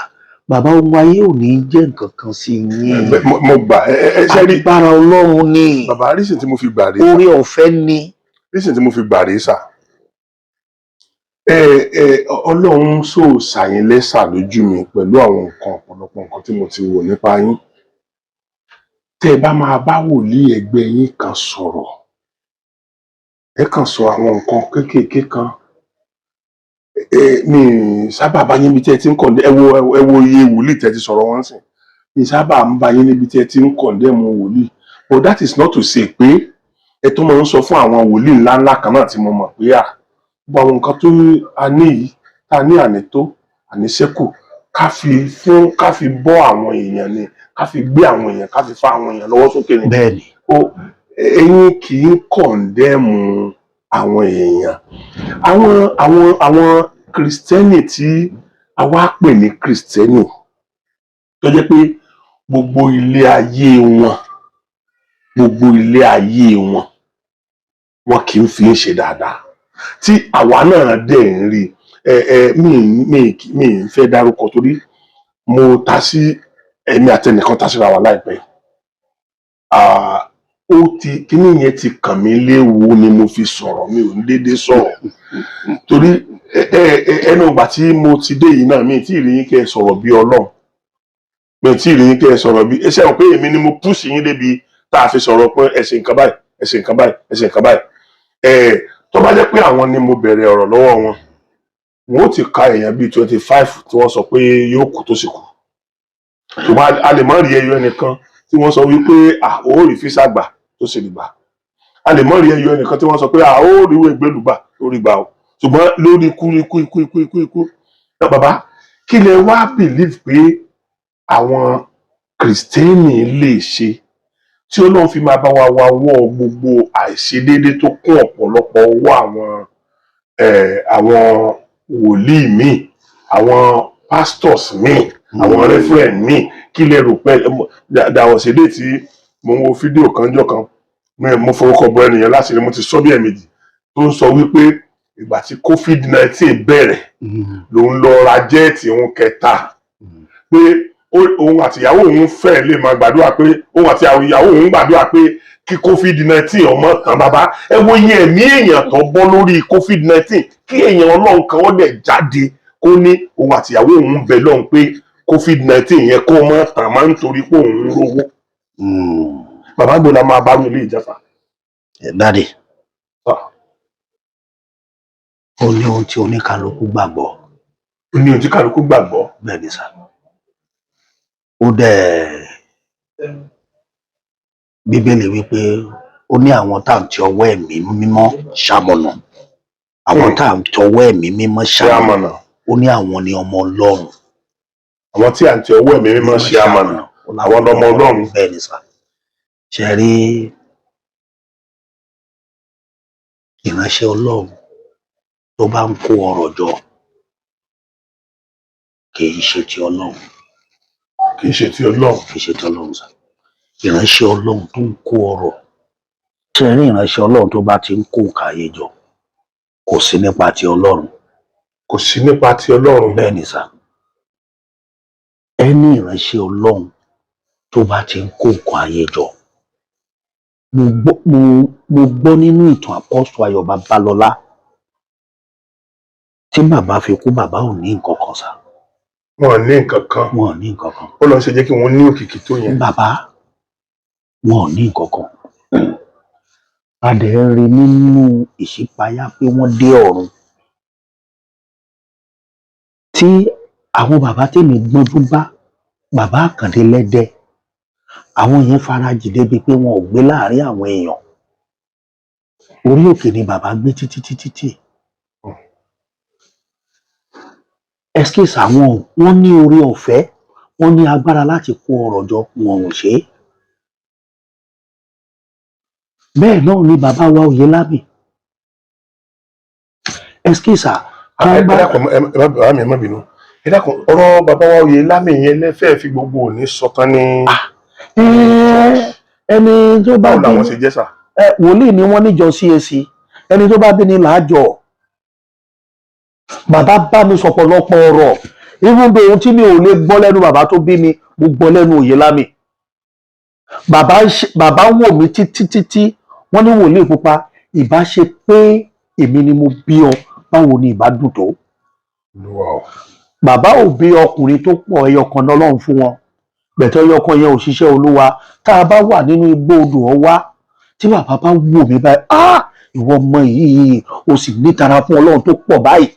bàbá, ohun ayé ò ní jẹ́ nǹkan kan sí yín. Mo gbà ẹ ṣe rí. Agbára Ọlọ́run ni. Bàbá, reason tí mo fi gbà rèé. Orí ọ̀fẹ́ ni. Reason tí mo fi gbà rèé sà, ẹ ẹ Ọlọ́run sọ ṣàyín lẹ́sà lójú mi pẹ̀lú àwọn nǹkan, ọ̀pọ̀lọpọ̀ nǹkan tí mo ti wò nípa yín. Tẹ́ ẹ bá máa bá wòlíì ẹgbẹ́ yín kan sọ̀rọ̀, ẹ kàn sọ àwọn nǹkan kéékèèké kan. Ẹ mi sábà bá yín níbi tí ẹ ti ń condemn. Ẹ wo iye wòlíì tẹ́ ti sọ̀rọ̀ wọn sìn. Mi sábà ń bá yín níbi tí ẹ ti ń condemn wòlíì, but that is not to say pé ẹ tún máa ń sọ fún àwọn wòlíì ńláńlá kan náà tí mo mọ̀ pé à gbogbo àwọn nǹkan tó a ní yìí, tá a ní ànító àníṣẹ́kù, ká fi fún, ká fi bọ́ àwọn èèyàn ni, ká fi gbé àwọn èèyàn, ká fi fa àwọn èèyàn lọ́wọ́ sókè ni. Bẹ́ẹ̀ni. Ó ẹ̀yin kì í condemn àwọn èèyàn. Àwọn kìrìsìtẹ́nì tí a wá pè ní kìrìsìtẹ́nì, tó jẹ́ pé gbogbo ilé ayé wọn, gbogbo ilé ayé wọn, wọn kì í fi ń ṣe dáadáa, tí àwa náà dẹ̀ ń rí. Ẹ ẹ mi mi mi ń fẹ́ dárúkọ torí mo ta sí, èmi àtẹnìkan ta síra wa láìpẹ́. Ah, ó ti kíní yẹn ti kàn mí léwu ni mo fi sọ̀rọ̀. Mi ò ní déédéé sọ̀rọ̀ torí ẹ ẹ ẹnu ìgbà tí mo ti dé yìí náà, mi tí ì rí yín kẹ́ ẹ sọ̀rọ̀ bí Ọlọ́run, mi tí ì rí yín kẹ́ ẹ sọ̀rọ̀ bí ẹ ṣe mọ̀ pé èmi ni mo push yín débi tá a fi sọ̀rọ̀ pé ẹ ṣe nǹkan báyìí, ẹ ṣe nǹkan báyìí, ẹ ṣe nǹkan báyìí. Ẹ tó bá jẹ́ pé àwọn ni mo bẹ̀rẹ̀ ọ̀rọ̀ lọ́wọ́ wọn, wọn ó ti ka èèyàn bíi 25 tí wọ́n sọ pé yóò kú tó sì kú, ṣùgbọ́n a lè má rí ẹyọ ẹnìkan tí wọ́n sọ wípé à ó rí visa gbà tó sì rí gbà. A lè má rí ẹyọ ẹnìkan tí wọ́n sọ pé à ó rí ìwé ìgbélú gbà tó rí gbà o. Ṣùgbọ́n lórí ikú, ikú, ikú, ikú, ikú, ikú náà, bàbá, kí lẹ wá believe pé àwọn kìrìsìtẹ́nì lè ṣe tí Ọlọ́run fi máa bá wa wá wọ́ gbogbo àìṣedéédé tó kún ọ̀pọ̀lọpọ̀ ọwọ́ àwọn àwọn wòlíì míì, àwọn pastors míì, àwọn reverend míì? Kí lẹ rò pé? There was a day tí mo ń wo fídíò kan jọ kan, mo forúkọ bọ ẹnìyẹn láti rí, mo ti sọ bí ẹ̀ẹ̀mejì, tó ń sọ wípé ìgbà tí COVID-19 bẹ̀rẹ̀ lòun lọ ra jet òun kẹta, pé Òun àtìyàwó òun fẹ́ lè máa gbàdúrà pé òun àti ìyàwó òun gbàdúrà pé kí COVID-19 ọmọ tán. Bàbá, ẹ wo iye ẹ̀mí èèyàn tó bọ́ lórí COVID-19, kí èèyàn Ọlọ́run kan ó dẹ̀ jáde kó ní òun àtìyàwó òun bẹ̀ lọ́hùn pé COVID-19 yẹn kó mọ́ tàn máa ń torí pé òun ń rówó. Bàbá, gbọ́dọ̀ máa bá mi ilé ìjọba. Daddy, ó ní ohun tí oníkálukú gbàgbọ́. Ó ní ohun tí kálukú gbàgbọ́. Bẹ́ẹ̀ ni sà. Ó dẹ̀ Bíbélì wípé ó ní àwọn tá à ń ti ọwọ́ Ẹ̀mí Mímọ́ ṣamọ̀nà, àwọn tá à ń tọwọ́ Ẹ̀mí Mímọ́ ṣe ṣamọ̀nà, amọ̀nà, ó ní àwọn ni ọmọ Ọlọ́run. Àwọn tí à ń ti ọwọ́ Ẹ̀mí Mímọ́ ṣe amọ̀nà, Ó láwọn àwọn lọmọ Ọlọ́run. Bẹ́ẹ̀ ni sà. Ṣe rí ìránṣẹ́ Ọlọ́run tó bá ń kó ọrọ̀ jọ, kì í ṣe ti Ọlọ́run. Kì í ṣe ti Ọlọ́run. Kì í ṣe ti Ọlọ́run sà. Ìránṣẹ́ Ọlọ́run tó ń kó ọrọ̀, ṣe rí ìránṣẹ́ Ọlọ́run tó bá ti ń kó nǹkan ayé jọ, kò sí nípa ti Ọlọ́run. Kò sí nípa ti Ọlọ́run. Bẹ́ẹ̀ ni sà. Ẹni ìránṣẹ́ Ọlọ́run tó bá ti ń kó nǹkan ayé jọ, mo gbọ́ nínú ìtàn Apostle Ayọ̀ Babalọ́lá, tí bàbá fi kú, bàbá ò ní nǹkan kan sà. Wọn ò ní nǹkan kan. Wọn ò ní nǹkan kan. Ó lọ ṣe jẹ́ kí wọ́n ní òkìkí tó yẹn. Bàbá, wọn ò ní nǹkan kan. A dẹ̀ ń rí nínú ìṣípayá pé wọ́n dé ọ̀run. Tí àwọn bàbá tèmi gbọ́njú bá, bàbá Àkàndé lẹ́dẹ, àwọn yẹn farajì débi pé wọn ò gbé láàrin àwọn èèyàn. Orí òkè ni bàbá gbé títí títí tí excuse àwọn. Wọn ní orí ọ̀fẹ́, wọn ní agbára láti kó ọrọ̀ jọ, wọn ò ṣe é. Bẹ́ẹ̀ náà ni bàbá wa Oyèlámì, excuse Ẹ dákun, ẹ má, bàbá mi, ẹ má bínú, ẹ dákun. Ọ̀rọ̀ bàbá wa Oyèlámì yẹn lẹ́fẹ̀ẹ́ fi gbogbo òní sọtán ní. Ẹni tó bá Báwo bí làwọn ṣe jẹ́ sà? Ẹ wòlíì ni wọ́n níjọ CAC. Ẹni tó bá bí ni làájọ. Bàbá bá mi sọ̀pọ̀lọpọ̀ ọ̀rọ̀, even though ohun tí mi ò lè gbọ́ lẹ́nu bàbá tó bí mi, mo gbọ́ lẹ́nu Oyèlámì. Bàbá ń wò mí títí títí, wọ́n ní, "Wòlíì pupa, ìbá ṣe pé èmi ni mo bí ọ, báwo ni ìbá dùn tó?" Olúwa o. Bàbá ò bí ọkùnrin tó pọ̀, ẹyọ kan lọ́lọ́run fún wọn gbẹ̀tọ́. Ẹyọ kan yẹn ò ṣiṣẹ́ Olúwa. Tá a bá wà nínú igbó odò ọwá, tí bàbá bá wò mí báyìí, "Ah, ìwọ ọmọ yìí, o sì nítara fún Ọlọ́run tó pọ̀ báyìí."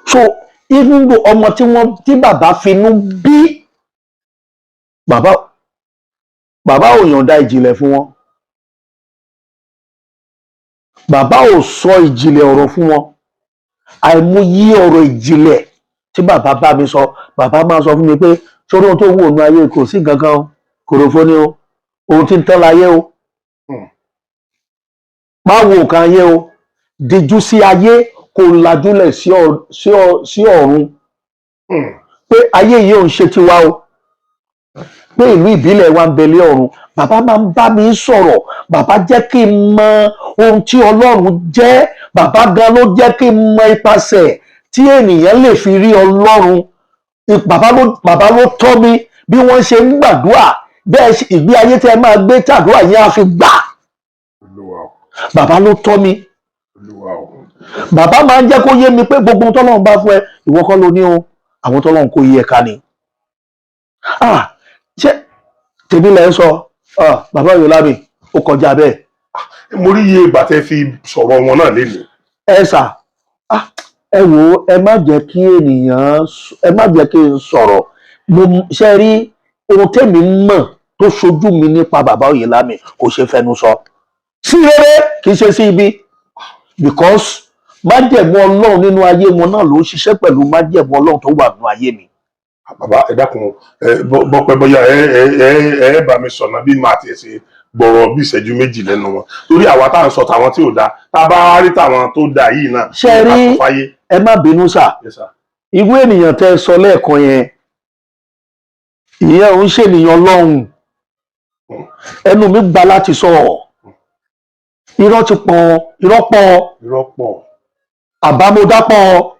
So even though ọmọ tí wọ́n tí bàbá finú bí, bàbá ò yọ̀ǹda ìjìnlẹ̀ fún wọn, bàbá ò sọ ìjìnlẹ̀ ọ̀rọ̀ fún wọn. Àìmọye ọ̀rọ̀ ìjìnlẹ̀ tí bàbá bá mi sọ. Bàbá máa sọ fún mi pé, "Sórí ohun tó wù ọ́nú ayé, kò sí nǹkan kan o, kòròfo ni o, ohun tí ń tán láyé o. Má wo nǹkan ayé o, dijú sí ayé, kó lajúlẹ̀ sí ọ̀run, pé ayé yìí ò ń ṣe tiwa o, pé ìlú ìbílẹ̀ wa ń bẹ lé ọ̀run." Bàbá máa ń bá mi sọ̀rọ̀. Bàbá jẹ́ kí n mọ ohun tí Ọlọ́run jẹ́. Bàbá gan ló jẹ́ kí n mọ ipasẹ̀ tí ènìyàn lè fi rí Ọlọ́run. Bàbá ló tọ́ mi bí wọ́n ṣe ń gbàdúrà bẹ́ẹ̀, ìgbé ayé tẹ́ ẹ máa gbé tàdúrà yẹn á fi gbà. Olúwa o. Bàbá ló tọ́ mi. Olúwa o. Bàbá máa ń jẹ́ kó yé mi pé gbogbo ohun tọ́lọ́run bá fún ẹ, ìwọ kọ́ ló ní o, àwọn tọ́lọ́run kó yé ẹ ká ni. Ah, ṣé tèmi lẹ́ ń sọ? Ah, bàbá Oyèlámì, ó kọjá bẹ́ẹ̀. Mo rí iye ìgbà tẹ́ fi sọ̀rọ̀ wọn náà lénìí. Ẹ sà, ah, ẹ wò ó, ẹ má jẹ́ kí ènìyàn ẹ má jẹ́ kí n sọ̀rọ̀. Mo ṣe rí ohun tèmi mọ̀ tó ṣojú mi nípa bàbá Oyèlámì, kò ṣe fẹnu sọ sí rere, kì í ṣe sí ibi, because májẹ̀mú Ọlọ́run nínú ayé wọn náà ló ń ṣiṣẹ́ pẹ̀lú májẹ̀mú Ọlọ́run tó wà nínú ayé mi. Bàbá, ẹ dákun, ẹ bọ́pẹ́ bóyá ẹ bá mi sọ̀nà bí màá tiẹ̀ ṣe gbọ̀rọ̀ bí ìṣẹ́jú méjì lẹ́nu wọn, torí àwa tá à ń sọ tàwọn tí ò dáa, tá a bá rí tàwọn tó dáa yìí náà. Ṣé rí- ká sọ fáyé. Ẹ má bínú sà. Yes, sir. Irú ènìyàn tẹ́ ẹ sọ lẹ́ẹ̀kan yẹn, ìyẹn ò ń ṣènìyàn Ọlọ́run. Ẹnu mi gba láti sọ ọ́, irọ́ ti pọ̀, irọ́ pọ̀. Irọ́ pọ̀. Àbámọ̀dá pọ̀,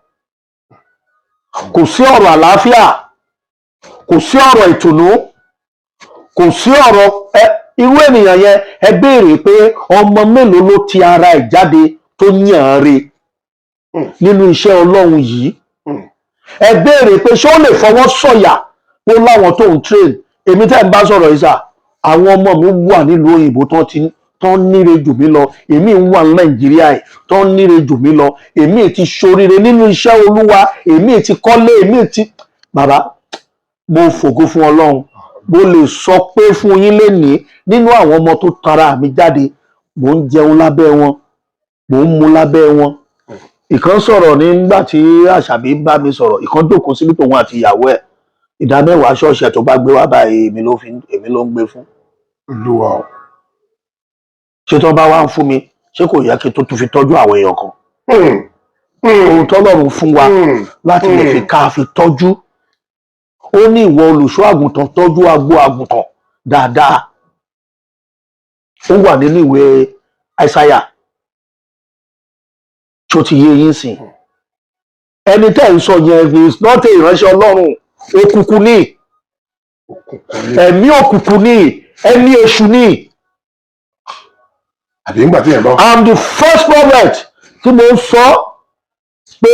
kò sí ọ̀rọ̀ àlàáfíà. Kò sí ọ̀rọ̀ ìtùnú, kò sí ọ̀rọ̀ ẹ. Irú ènìyàn yẹn, ẹ béèrè pé ọmọ mélòó ló ti ara ẹ̀ jáde tó yàn án re nínú iṣẹ́ Ọlọ́run yìí? Ẹ béèrè pé ṣé ó lè fọwọ́ sọ̀yà ó láwọn tó ń train? Èmi tẹ́ ń bá sọ̀rọ̀ yìí sà, àwọn ọmọ mi wà nílùú òyìnbó tán ti tán níre jù mí lọ. Èmi ń wà ní Nàìjíríà ẹ̀ tán níre jù mí lọ. Èmi ti ṣoríire nínú iṣẹ́ Olúwa, èmi ti kọ́lé, èmi ti bàbá. Mo fògo fún Ọlọ́run. Mo lè sọ pé fún yín lénìí, nínú àwọn ọmọ tó tara mi jáde, mò ń jẹun lábẹ́ wọn, mò ń mu lábẹ́ wọn. Ìkan sọ̀rọ̀ nígbà tí Àṣàbí bá mi sọ̀rọ̀, ìkan jókòó síbi tòun àti ìyàwó ẹ̀. Ìdá mẹ́wàá ṣọ́ọ̀ṣì ẹ̀ tó bá gbé wá báyìí, èmi ló ń gbé fún. Olúwa o. Ṣé tó bá wá ń fún mi, ṣé kò yẹ kí n tó tún fi tọ́jú àwọn èèyàn kan? Ohun tọ́lọ́run fún wa láti lè fi ká fi tọ́jú, ó ní ìwọ olùṣọ́ àgùntàn, tọ́jú agbo àgùntàn dáadáa. Ó wà nínú ìwé Àìsáyà tó ti yé yín sìn. Ẹni tẹ́ ń sọ yẹn is not a ìránṣẹ́ Ọlọ́run. Òkùnkùn ní, ẹ̀mí òkùnkùn ní, ẹni èṣù ní. Àbí ńgbà tí yẹn bá. I'm the first prophet tí mo ń sọ pé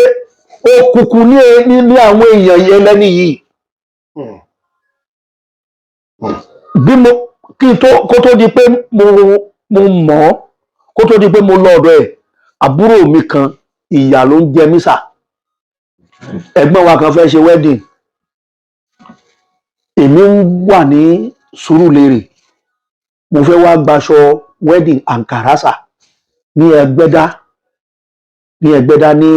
òkùnkùn ní àwọn èèyàn yẹn lẹ́ni yìí. Bí mo kí n tó kó tó di pé mo mọ̀ ọ́, kó tó di pé mo lọ ọ̀dọ̀ ẹ̀, àbúrò mi kan, ìyà ló ń jẹ mí sà. Ẹ̀gbọ́n wa kan fẹ́ ṣe wedding. Èmi ń wà ní Sùúrùlérè. Mo fẹ́ wá gbaṣọ wedding ankara sà ní Ẹgbẹ́dá ní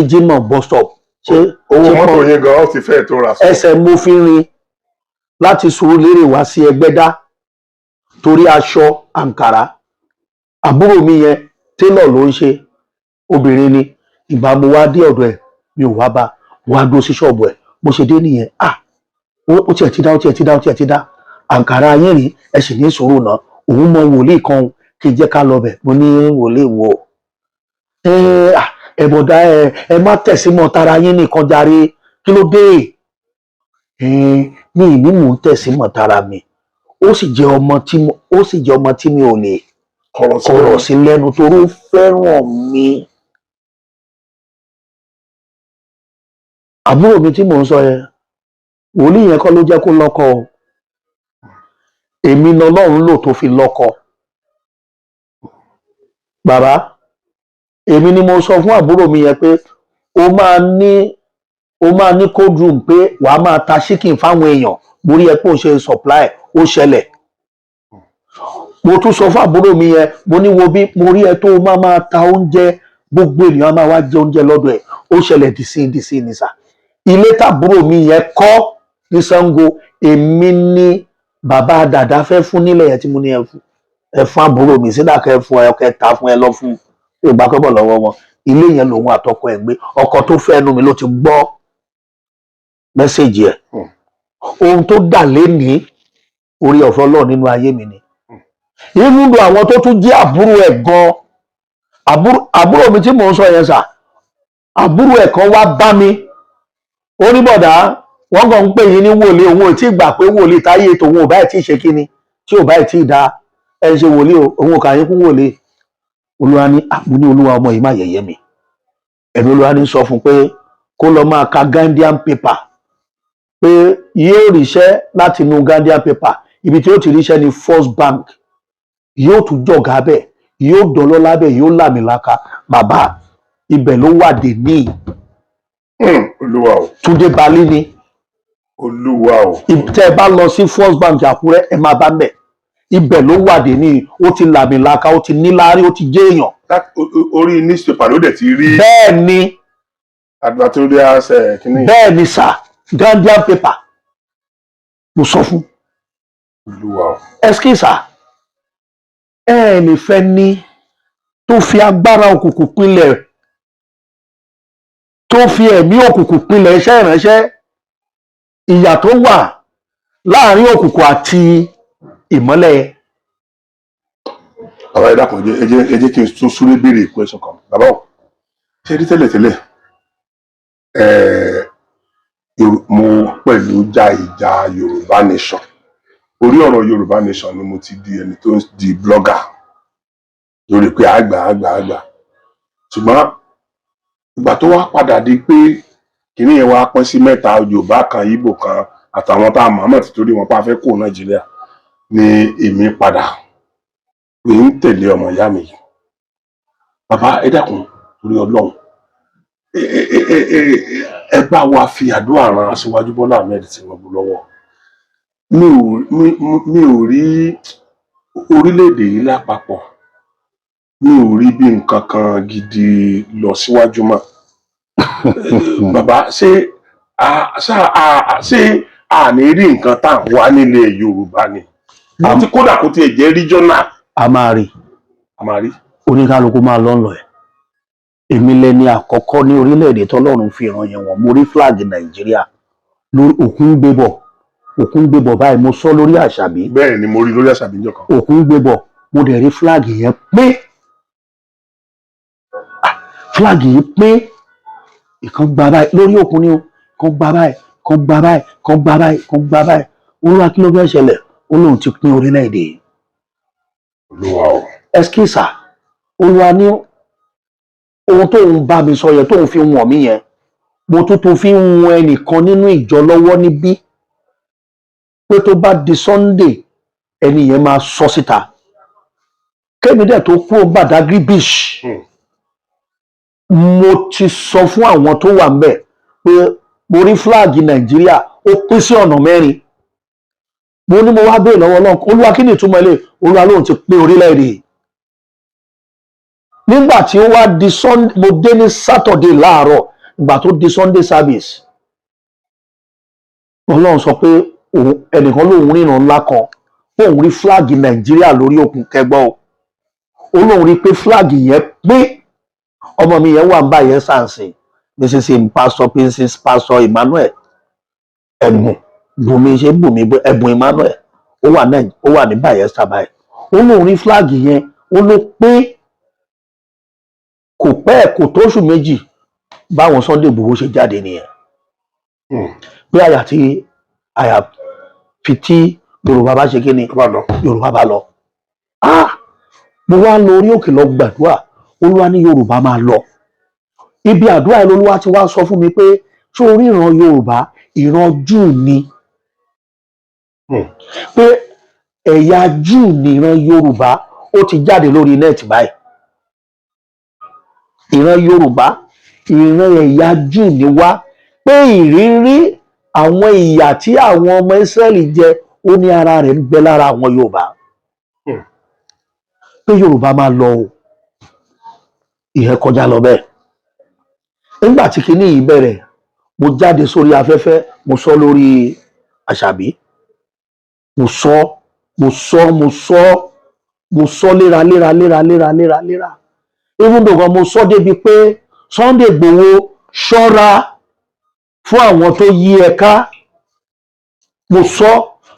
Jimoh bus stop. Ṣé Owó ṣé mọ́tò yẹn gan, ó ti fẹ́ẹ̀ tó ra sọ. Ẹsẹ̀ mo fi rin láti Sùúrùlérè wá sí Ẹgbẹ́dá torí aṣọ àǹkàrá. Àbúrò mi yẹn, tailor ló ń ṣe, obìnrin ni. Ìgbà mo wá dé ọ̀dọ̀ ẹ̀, mi ò wá bá wá dúró sí ṣọ́ọ̀bù ẹ̀. Bó ṣe dé nìyẹn. Ah, ó tiẹ̀ ti dá, ó tiẹ̀ ti dá, ó tiẹ̀ ti dá àǹkàrá yín rí. Ẹ sì ní sùúrù náà, òun mọ wòlíì kan, kí n jẹ́ ká lọ bẹ̀. Mo ní wòlíì wo? Ẹ ah, ẹ bọ̀dá, ẹ má tẹ̀sí mọ́ tara yín nìkan jàre, kí ló dé? Ẹ ní ìní mò ń tẹ̀sí mọ́ tara mi. Ó sì jẹ́ ọmọ tí mi ò lè kọ̀rọ̀ sí. Kọ̀rọ̀ sí lẹ́nu torí ó fẹ́ràn mi. Àbúrò mi tí mò ń sọ yẹn, wòlíì yẹn kọ́ ló jẹ́ kó lọ́kọ o. Èmi ni Ọlọ́run lò tó fi lọ́kọ. Bàbá, èmi ni mo sọ fún àbúrò mi yẹn pé o máa ní cold room, pé wàá máa ta chicken fáwọn èèyàn. Mo rí ẹ pé ó ṣe supply, ó ṣẹlẹ̀. Mo tún sọ fún àbúrò mi yẹn, mo ní wo bí mo rí ẹ tó o máa máa ta oúnjẹ, gbogbo ènìyàn á máa wá jẹ oúnjẹ lọ́dọ̀ ẹ̀. Ó ṣẹlẹ̀ dìsín dìsín ní sà. Ilé tàbúrò mi yẹn kọ́ ní Ṣàngó, èmi ní bàbá dàda fẹ́ fún nílẹ̀ yẹn tí mo ní ẹ fún, ẹ fún àbúrò mi sídà, kẹ fún ẹ, kẹ ta fún ẹ, lọ fún ìgbà kọ́bọ̀ lọ́wọ́ wọn. Ilé yẹn lòun àtọkọ ẹ̀ gbé. Ọkọ tó fẹ́ nu mi ló ti gbọ́ message ẹ̀. Ohun tó dà lénìí, orí ọ̀fẹ́ Ọlọ́run nínú ayé mi ni. Ibùdó àwọn tó tún jẹ́ àbúrò ẹ̀ gan, àbúrò mi tí mò ń sọ yẹn sà, àbúrò ẹ̀ kan wá bá mi, ó ní bọ̀dá, wọ́n kàn ń pè yín ní wòlíì, òun ò tí ì gbà pé wòlíì táyé tòun ò báyìí tí ì ṣe kíni, tí ò báyìí tí ì da ẹ ń ṣe wòlíì o, òun ò kà yín kún wòlíì. Olúwa ní àmú ní Olúwa, ọmọ yìí má yẹ̀yẹ́ mi. Ẹ̀mí Olúwa ní sọ fún pé kó lọ máa ka Guardian paper, pé yóò ríṣẹ́ láti inú Guardian paper. Ibi tí ó ti ríṣẹ́ ní First Bank, yóò tún jọ̀gá bẹ́ẹ̀, yóò dọ́lọ́lá bẹ́ẹ̀, yóò làmìlaka. Bàbá, ibẹ̀ ló wà dé ní. Olúwa o. Túndé Balí ni. Olúwa o. Tẹ́ ẹ bá lọ sí First Bank Àkúrẹ́, ẹ máa bá ń bẹ̀. Ibẹ̀ ló wà dé ní. Ó ti làmìlaka, ó ti níláárí, ó ti jẹ́ èèyàn. Orí newspaper ló dẹ̀ ti rí Bẹ́ẹ̀ ni. advertorial kínní. Bẹ́ẹ̀ ni sà, Guardian paper mo sọ fún. Olúwa o. Ẹskísà, ẹ lè fẹ́ ní tó fi agbára òkùnkùn pilẹ̀, tó fi ẹ̀mí òkùnkùn pilẹ̀ iṣẹ́ ìránṣẹ́. Ìyà tó wà láàrin òkùnkùn àti ìmọ́lẹ̀. Bàbá, ẹ dákun, ẹ jẹ́ kí n tún súré béèrè question kan. Bàbá o, ṣé rí tẹ́lẹ̀tẹ́lẹ̀ Mo pẹ̀lú ja ìjà Yorùbá Nation. Orí ọ̀rọ̀ Yorùbá Nation ni mo ti di ẹni tó ń di blogger lórí pé àgbà àgbà àgbà. Ṣùgbọ́n ìgbà tó wá padà di pé kìnìún yẹn wá pín sí mẹ́ta, Yorùbá kan, Ìgbò kan, àtàwọn tá a mọ̀ mọ̀ títorí wọn pa fẹ́ kó Nàìjíríà, ni èmi padà pé ń tẹ̀lé ọmọ ìyá mi yìí. Bàbá, ẹ dákun, torí Ọlọ́run, ẹ bá wa fi àdúrà ran Aṣíwájú Bọ́lá Ahmed Tinubu lọ́wọ́. Mi ò rí orílẹ̀-èdè yìí lápapọ̀, mi ò rí bí nǹkan kan gidi lọ síwájú mọ́. Bàbá, ṣé a ní rí nǹkan tá à ń wá nílẹ̀ Yorùbá ni? Bó ti kódà kó tiẹ̀ jẹ́ regional. A máa rí. A máa rí. Oníkálukú máa lọ́nlọ́ ẹ̀. Èmi lẹni àkọ́kọ́ ní orílẹ̀-èdè tọ́lọ́run fi ìran yẹn wọ̀n. Mo rí flag Nàìjíríà lórí òkun ń gbé bọ̀, òkun ń gbé bọ̀ báyìí. Mo sọ lórí Àṣàbí. Bẹ́ẹ̀ ni, mo rí lórí Àṣàbí níjọ́ kan. Òkun ń gbé bọ̀, mo dẹ̀ rí flag yẹn pé, ah, flag yìí pé ìkan gba báyìí lórí òkun ni o, kan gba báyìí, kan gba báyìí, kan gba báyìí, kan gba báyìí. Olúwa, kí ló fẹ́ ṣẹlẹ̀? Ó lóun ti pín orílẹ̀-èdè yìí. Olúwa o. Ẹskísà, Olúwa ní ohun tóun bá mi sọ yẹn, tóun fi wọ̀n mí yẹn, mo tún tún fi ń wọn ẹnìkan nínú ìjọ lọ́wọ́ níbí pé tó bá di Sunday, ẹni yẹn máa sọ síta. Kémi dẹ̀ tó kúrò Badagry Beach, mo ti sọ fún àwọn tó wà ńbẹ̀ pé mo rí flag Nàìjíríà, ó pín sí ọ̀nà mẹ́rin. Mo ní mo wá béèrè lọ́wọ́ Ọlọ́run, Olúwa, kí ni ìtumọ̀ ilé? Olúwa lóun ti pín orílẹ̀-èdè yìí. Nígbà tí ó wá di Sunday, mo dé ní Saturday láàárọ̀. Ìgbà tó di Sunday service, Ọlọ́run sọ pé òun ẹnìkan lòun ríran ńlá kan, òun rí flag Nàìjíríà lórí òkun. Kẹgbọ́ o, ó lóun rí pé flag yẹn pé. Ọmọ mi yẹn wà ń bá yẹn sàǹsìn, Mrs Pastor, Princess Pastor Emmanuel Ẹ̀bùn Bùnmi, ṣe Bùnmi Ẹ̀bùn Emmanuel, ó wà náà, ó wà ní Bayelsa báyìí. Ó lóun rí flag yẹn, ó ló pé kò pẹ́, kò tóṣù 2, báwọn Sunday Igboho ṣe jáde nìyẹn, pé àyà tí àyà fi tí Yorùbá bá ṣe kí ni? Tó bá lọ. Yorùbá bá lọ. Ah, mo wá lọ orí òkè lọ gbàdúrà. Olúwa ní Yorùbá máa lọ. Ibi àdúrà yẹn lolúwa ti wá sọ fún mi pé ṣé orí ìran Yorùbá, ìran Júù ni, pé ẹ̀yà Júù ní ìran Yorùbá. Ó ti jáde lórí net báyìí. Ìran Yorùbá, ìran ẹ̀yà Júù ni wá, pé ìrírí àwọn ìyà tí àwọn ọmọ Ísírẹ́lì jẹ, ó ní ara rẹ̀ ń bẹ lára àwọn Yorùbá, pé Yorùbá máa lọ o. Ìyẹn kọjá lọ bẹ́ẹ̀. Nígbà tí kinní yìí bẹ̀rẹ̀, mo jáde sórí afẹ́fẹ́, mo sọ lórí Àṣàbí, mo sọ, mo sọ, mo sọ, mo sọ léra léra léra léra léra léra. Even though gan mo sọ débi pé Sunday Igboho, ṣọ́ra fún àwọn tó yí ẹ ká. Mo sọ,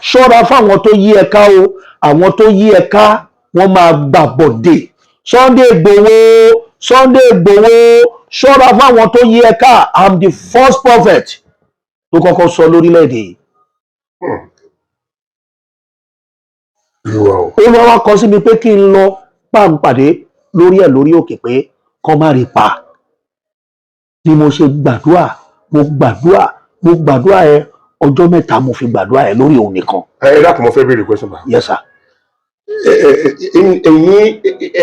ṣọ́ra fáwọn tó yí ẹ ká o, àwọn tó yí ẹ ká, wọ́n máa gbàbọ̀dè. Sunday Igboho, Sunday Igboho, ṣọ́ra fáwọn tó yí ẹ ká. I'm the first prophet tó kọ́kọ́ sọ lórílẹ̀‐èdè yìí. Olúwa o. Ó lọ́wọ́ kọ sí mi pé kí n lọ bá ń pàdé lórí ẹ̀ lórí òkè, pé kọ́ má rí pa. Bí mo ṣe gbàdúrà, mo gbàdúrà, mo gbàdúrà ẹ, ọjọ́ 3 mo fi gbàdúrà ẹ lórí òun nìkan. Ẹ dákun, mo fẹ́ béèrè question bá. Yes sir.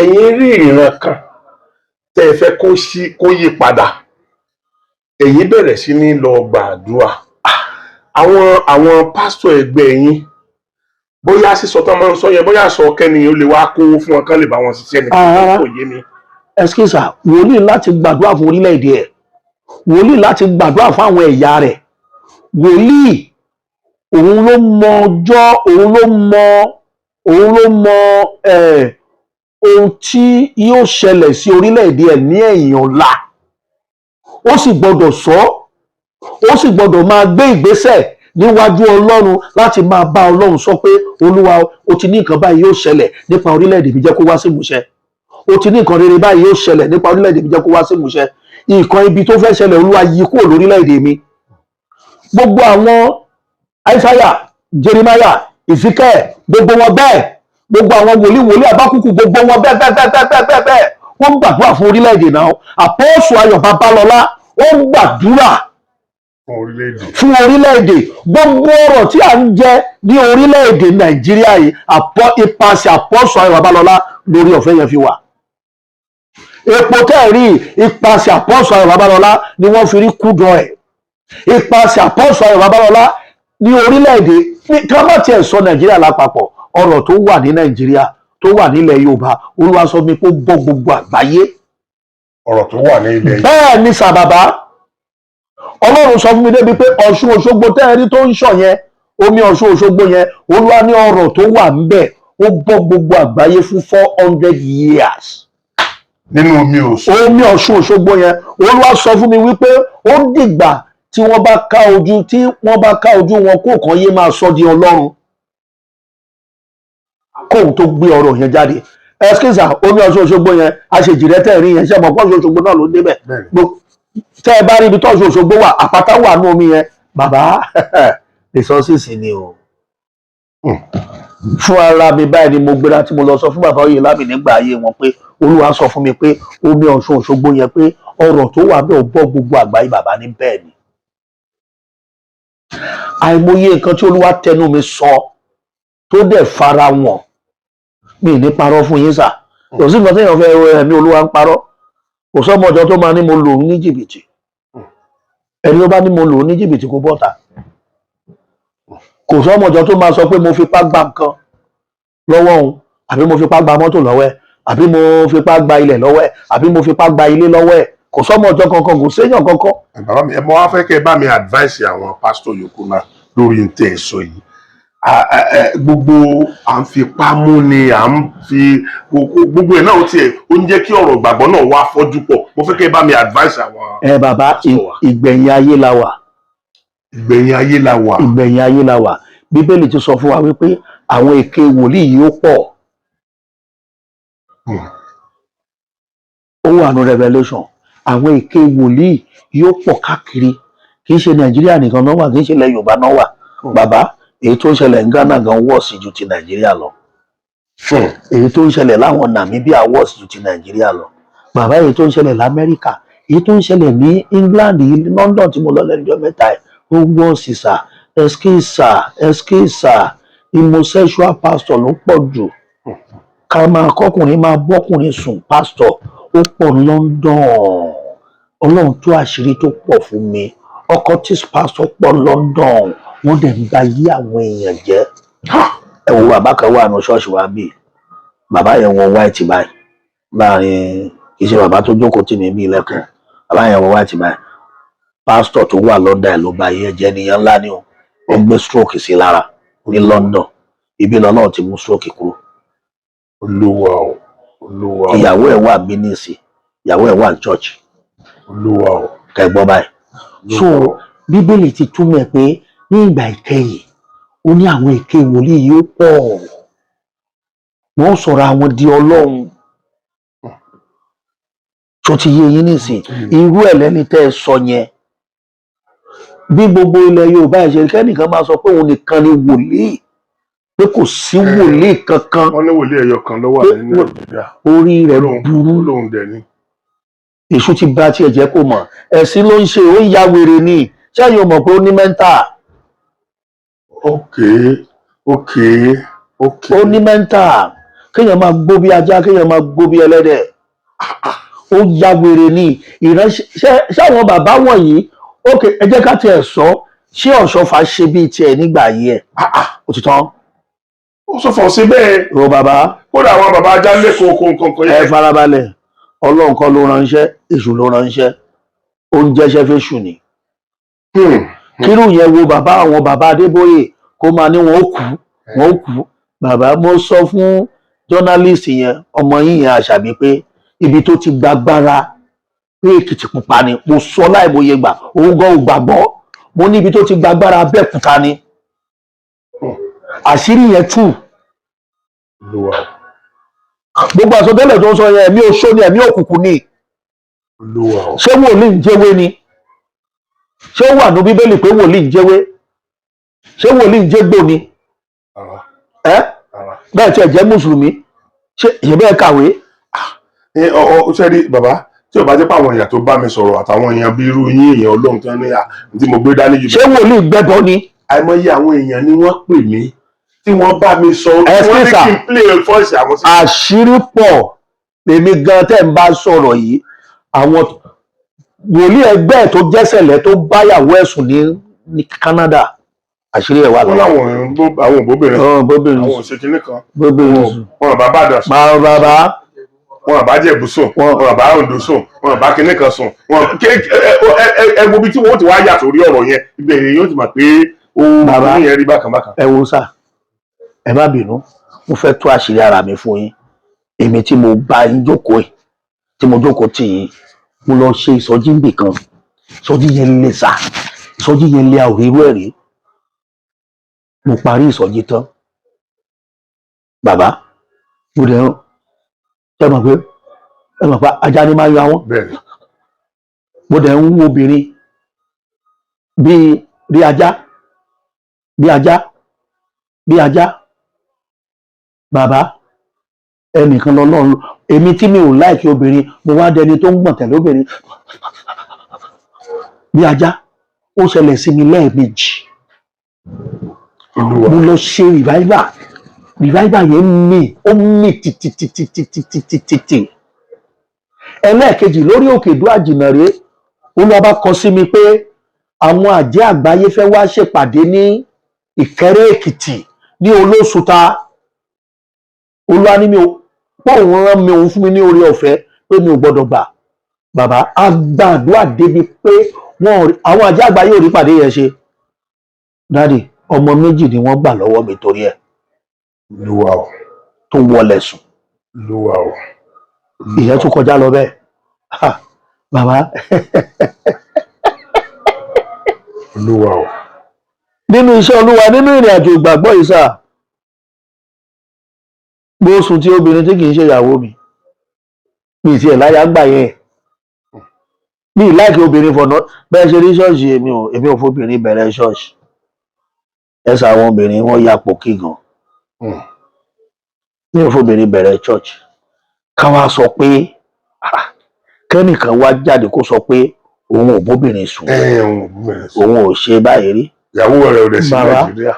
Ẹ̀yin rí ìran kan tẹ́ ẹ fẹ́ kó sí kó yí padà, ẹ̀yin bẹ̀rẹ̀ sí ní lọ gbàdúrà. Àwọn pásítọ̀ ẹgbẹ́ yín, bóyá sísọ tó máa ń sọ yẹn, bóyá sọ kẹ́ni ó lè wá kówó fún wọn kán lè bá wọn ṣiṣẹ́ ní Ah. kò yé mi. Excuse sir, wòlíì láti gbàdúrà fún orílẹ̀-èdè ẹ̀, wòlíì láti gbàdúrà fún àwọn ẹ̀yà rẹ̀. Wòlíì, òun ló mọ ọjọ́, òun ló mọ ohun tí yóò ṣẹlẹ̀ sí orílẹ̀-èdè ẹ̀ ní ẹ̀yìn ọ̀la. Ó sì gbọ́dọ̀ sọ, ó sì gbọ́dọ̀ máa gbé ìgbésẹ̀ níwájú Ọlọ́run láti máa bá Ọlọ́run sọ pé, Olúwa, o ti ní nǹkan báyìí yóò ṣẹlẹ̀ nípa orílẹ̀-èdè mi, jẹ́ kó wá sí ìmúṣẹ. O ti ní nǹkan rere báyìí yóò ṣẹlẹ̀ nípa orílẹ̀-èdè mi, jẹ́ kó wá sí ìmúṣẹ. Nǹkan ibi tó fẹ́ ṣẹlẹ̀, Olúwa, yí kúrò lórílẹ̀-èdè mi. Gbogbo àwọn Isaiah, Jeremiah, Ezekiel, gbogbo wọn bẹ́ẹ̀, gbogbo àwọn wòlíì wòlíì Àbákùkù, gbogbo wọn bẹ́ẹ̀ bẹ́ẹ̀ bẹ́ẹ̀ bẹ́ẹ̀ bẹ́ẹ̀ bẹ́ẹ̀, wọ́n ń gbàdúrà fún orílẹ̀-èdè náà. Apostle Ayọ̀ Babalọ́lá, ó ń gbàdúrà Fún orílẹ̀-èdè. fún orílẹ̀-èdè. Gbogbo ọrọ̀ tí à ń jẹ ní orílẹ̀-èdè Nàìjíríà yìí, ipasẹ̀ Apostle Ayọ̀ Babalọ́lá lórí ọ̀fẹ́ yẹn fi wà. Epo tẹ́ẹ̀rí, ipasẹ̀ Apostle Ayọ̀ Babalọ́lá ni wọ́n fi rí crude oil. Ipasẹ̀ Apostle Ayọ̀ Babalọ́lá ní orílẹ̀-èdè kí wọ́n bá tiẹ̀ sọ Nàìjíríà lápapọ̀, ọrọ̀ tó wà ní Nàìjíríà, tó wà nílẹ̀ Yorùbá, Olúwa sọ mi kó bọ́ gbogbo àgbáyé. Ọ̀rọ̀ tó wà ní ilẹ̀ yìí. Bẹ́ẹ̀ ni sàbàbá, Ọlọ́run sọ fún mi débi pé Ọ̀ṣun Òṣogbo tẹ́ẹ̀rí tó ń ṣàn yẹn, omi Ọ̀ṣun Òṣogbo yẹn, Olúwa ní ọrọ̀ tó wà ńbẹ̀, ó bọ́ gbogbo àgbáyé fún 400 years. Nínú omi Ọ̀ṣun. Omi Ọ̀ṣun Òṣogbo yẹn, Olúwa sọ fún mi wípé ó dìgbà tí wọ́n bá ká ojú, tí wọ́n bá ká ojú wọn kó kàn yé máa sọ di Ọlọ́run, kóun tó gbé ọ̀rọ̀ yẹn jáde. Ẹskísà, omi Ọ̀ṣun Òṣogbo yẹn, àṣejìrẹ́ tẹ̀rí yẹn, ṣé ọmọ Ọ̀ṣun Òṣogbo náà ló débẹ̀? Bẹ́ẹ̀ni. Tẹ́ ẹ bá rí ibi tó Ọ̀ṣun Òṣogbo wà, àpáta wà ní omi yẹn. Bàbá, resources ni o. Fún ara mi báyìí ni mo gbéra tí mo lọ sọ fún bàbá Oyèlámì nígbà ayé wọn pé Olúwa sọ fún mi pé omi Ọ̀ṣun Òṣogbo yẹn, pé ọrọ̀ tó wà bẹ́ẹ̀, ò bọ́ gbogbo àgbáyé. Bàbá ní bẹ́ẹ̀ ni. Àìmọye nǹkan tí Olúwa tẹnu mi sọ tó dẹ̀ fara wọn, mi ní parọ́ fún yín sà. Kò sí nǹkan téèyàn fẹ́ ẹ̀mí Olúwa ń parọ́. Kò sọ́mọ ọjọ́ tó máa ní mo lò ó ní jìbìtì. Ẹni ó bá ní mo lò ó ní jìbìtì, kó bọ́ta. Kò sọ́mọ ọjọ́ tó máa sọ pé mo fipá gba nǹkan lọ́wọ́ òun, àbí mo fipá gba mọ́tò lọ́wọ́ ẹ̀, àbí mo fipá gba ilẹ̀ lọ́wọ́ ẹ̀, àbí mo fipá gba ilé lọ́wọ́ ẹ̀. Kò sọ́mọ ọjọ́ kankan, kò séèyàn kankan. Bàbá mi, ẹ mọ wá fẹ́ kẹ́ ẹ bá mi advice àwọn pásítọ̀ yòókù náà lórí n tẹ́ ẹ sọ yìí. Gbogbo à ń fipá mú ni, à ń fi gbogbo ẹ̀ náà, ó tiẹ̀ ó ń jẹ́ kí ọ̀rọ̀ ìgbàgbọ́ náà wá fọ́jú pọ̀. Mo fẹ́ kẹ́ ẹ bá mi advice àwọn. Ẹ bàbá, pásítọ̀ wa. Ìgbẹ̀yìn ayé la wà. Ìgbẹ̀yìn ayé la wà. Ìgbẹ̀yìn ayé la wà. Bíbélì ti sọ fún wa wípé àwọn èké wòlíì yìí ó pọ̀. Ó wà ní Revelation. Àwọn èké wòlíì yóò pọ̀ káàkiri. Kì í ṣe Nàìjíríà nìkan náà wà, kì í ṣe ilẹ̀ Yorùbá náà wà. Bàbá, èyí tó ń ṣẹlẹ̀ ní Ghana gan worse ju ti Nàìjíríà lọ. Èyí tó ń ṣẹlẹ̀ láwọn Namibia worse ju ti Nàìjíríà lọ. Bàbá, èyí tó ń ṣẹlẹ̀ lamẹ́ríkà, èyí tó ń ṣẹlẹ̀ ní England yìí, London tí mo lọ lẹ́nu ọjọ́ mẹ́ta ẹ̀, ó worse sà. Ẹskísà, ẹskísà, homosexual pastor ló pọ̀ jù. Ká máa kọ́kùnrin máa bọ́kùnrin sùn, pastor, ó pọ̀ ní London. Ọlọ́run tú àṣírí tó pọ̀ fún mi. Occultist pastor pọ̀ London, wọ́n dẹ̀ ń ba yí àwọn èèyàn jẹ́. Ẹ wo bàbá kan wà ní ṣọ́ọ̀ṣì wa bíi, bàbá yẹn wọ white báyìí láàrin, kì í ṣe bàbá tó jókòó tì mí bíi lẹ́kùn. Bàbá yẹn wọ white báyìí. Pásítọ̀ tó wà London ẹ̀ ló ba yẹ jẹ́. Nìyẹn ńlá ni o. Ó gbé stroke sí lára ní London ibi lọ́nà ti mú stroke kúrò. Olúwa o, Olúwa o. Ìyàwó ẹ̀ wà bí níìsì, ìyàwó ẹ̀ wà ní church. Olúwa o. Kẹgbọ́n báyìí. So Bíbélì ti túmọ̀ ẹ̀ pé ní ìgbà ìkẹyìn, ó ní àwọn èké wòlíì yóò pọ̀, wọ́n sọ̀rọ̀ àwọn di Ọlọ́run. Tó ti yé yín nísìn, irú ẹ̀ lẹ́ni tẹ́ ẹ sọ yẹn. Bí gbogbo ilẹ̀ Yorùbá ẹ̀ ṣe, kẹ́nìkan máa sọ pé òun nìkan ni wòlíì, pé kò sí wòlíì kankan. Wọ́n ní wòlíì ẹyọ kan ló wà ní Nàìjíríà. Orí rẹ̀ burú. Olóhùn dẹ̀ ni. Èṣù ti bà tiẹ̀ jẹ́, kó mọ̀ ẹ̀sìn ló ń ṣe, ó ń ya wèrè ni. Ṣẹ́yìn ò mọ̀ pé ó ní mental? Ok. Ó ní mental. Kéèyàn máa gbó bí ajá, kéèyàn máa gbó bí ẹlẹ́dẹ̀, ó ya wèrè ni. Ìránṣẹ́ ṣáwọn bàbá wọ̀nyí, ok, ẹ jẹ́ ká tiẹ̀ sọ, ṣé Ọ̀ṣọ́fà ṣe bíi tiẹ̀ nígbà yìí ẹ̀? Ó ti tán. Ó sọ fọ sí bẹ́ẹ̀. O bàbá. Kódà àwọn bàbá ajá lẹ́kọ̀ọ́ kó nǹkan kan Ẹ yẹn. farabalẹ̀. Ọlọ́run kọ́ ló ránṣẹ́, èṣù ló ránṣẹ́. Ó ń jẹ́ṣẹ́ fẹ́ṣù ni. Kírù yẹn, wo bàbá, àwọn bàbá Adébóyè, kó máa ní wọn ó kú, wọn ó kú. Bàbá, mo sọ fún journalist yẹn, ọmọ yín yẹn, Àṣàbí, pé ibi tó ti gbàgbára pé Èkìtì Pupa ni. Mo sọ láìmọye gbà, òun gan ò gbàgbọ́. Mo ní ibi tó ti gbàgbára Abẹ́òkúta ni. Àṣírí yẹn tú. Olúwa. Gbogbo àsọtẹ́lẹ̀ tó ń sọ yẹn, ẹ̀mí oṣó ni, ẹ̀mí òkùnkùn ni. Olúwa o. Ṣé wòlíì ń jẹ́wé ni? Ṣé ó wà ní Bíbélì pé wòlíì ń jẹ́wé? Ṣé wòlíì ń jégbò ni? Rárá. Ẹ Rárá. bẹ́ẹ̀ tí ẹ jẹ́ mùsùlùmí, ṣé ìyẹn bẹ́ẹ̀ kàwé? Ẹ ọ ọ ṣe rí bàbá, tí ò bá jẹ́ pé àwọn èèyàn tó bá mi sọ̀rọ̀ àtàwọn èèyàn bí irú yín, èèyàn Ọlọ́run tán ní à tí mo gbé dání jù. Ṣé wòlíì gbẹ́bọ ni? Àìmọye àwọn èèyàn ni wọ́n pè mí tí wọ́n bá mi sọ, Ẹ tí wọ́n ní sísà. kí n play voice àwọn sí. Àṣírí pọ̀. Èmi gan tẹ́ ń bá sọ̀rọ̀ yìí, àwọn wòlíì ẹgbẹ́ ẹ̀ tó jẹ́sẹ̀lẹ̀ tó báyàwó ẹ̀sùn ní Canada, àṣírí ẹ̀ wà Wọ́n lọ́wọ́. láwọn àwọn òbóbìnrin, Bóbìnrin àwọn sùn. òṣèkínní kan. Bóbìnrin sùn. Wọn bá bàdàn sùn. Máa bàbá. Wọn bá Jẹ̀bú sùn. Wọn bá Oǹdó sùn, wọn bá kinní kan sùn. Wọn ẹ wo bí tí wọn ti wá yàtọ̀ orí ọ̀rọ̀ yẹn, ibẹ̀ yóò ti mọ̀ pé ó Bàbá. yẹn rí bákan bákan. Ẹ wo sà, ẹ má bínú, mo fẹ́ tú àṣírí ara mi fún yín. Èmi tí mo bá yín jókòó ẹ̀, tí mo jókòó tì yín, mo lọ ṣe ìsọjí níbì kan. Ìsọjí yẹn lè sà, ìsọjí yẹn lè àwòrán ẹ̀ rí. Mo parí ìsọjí tán, bàbá, mo dẹ̀ ń ẹ mọ̀ pé ajá ni máa ń yọ àwọn. Bẹ́ẹ̀ni. Mo dẹ̀ ń wo obìnrin bíi bí ajá, bí ajá, bí ajá. Bàbá, ẹnìkan lọ́lọ́run. Èmi tí mi ò like obìnrin, mo wá dẹni tó ń gbọ̀n tẹ̀lé obìnrin bí ajá. Ó ṣẹlẹ̀ sí mi lẹ́ẹ̀mejì. Olúwa. Mo lọ ṣe revival. Revival yẹn mì, ó mì tìtìtìtìtìtìtì. Ẹlẹ́ẹ̀kejì, lórí òkè ìdó àjìnàrè, Olúwa bá kọ sí mi pé àwọn àjẹ́ àgbáyé fẹ́ wá ṣèpàdé ní Ìkẹrẹ Èkìtì ní Olóṣùta. Olúwa ní mi ò pé òun rán mi, òun fún mi ní oore ọ̀fẹ́ pé mi ò gbọ́dọ̀ gbà. Bàbá, a gbàdúrà débi pé wọn ò rí- àwọn àjẹ́ àgbáyé ò rí pàdé yẹn ṣe. Daddy, ọmọ méjì ni wọ́n gbà lọ́wọ́ mi torí ẹ̀. Olúwa o. Tó wọlé sùn. Olúwa o. Ìyẹn tún kọjá lọ bẹ́ẹ̀. Ha, bàbá. Olúwa o. Nínú iṣẹ́ Olúwa, nínú ìrìn àjò ìgbàgbọ́ yìí sà, bó sùn tí obìnrin tí kì í ṣe ìyàwó mi, mi tiẹ̀ láyà gbà yẹn, mi ì like obìnrin fọ̀nà bẹ́ẹ̀ ṣe rí ṣọ́ọ̀ṣì. Èmi ò fobìnrin bẹ̀rẹ̀ ṣọ́ọ̀ṣì. Ẹ̀sà àwọn obìnrin wọ́n ya pòkì gan. Mi ò fobìnrin bẹ̀rẹ̀ church. Ká wá sọ pé, ah, kẹ́nìkan wá jáde kó sọ pé òun ò bóbìnrin sùn, Ẹ òun ò bẹ̀rẹ̀ sí. òun ò ṣe báyìí rí. Ìyàwó rẹ̀ ò dẹ̀ sí Bàbá. Nàìjíríà.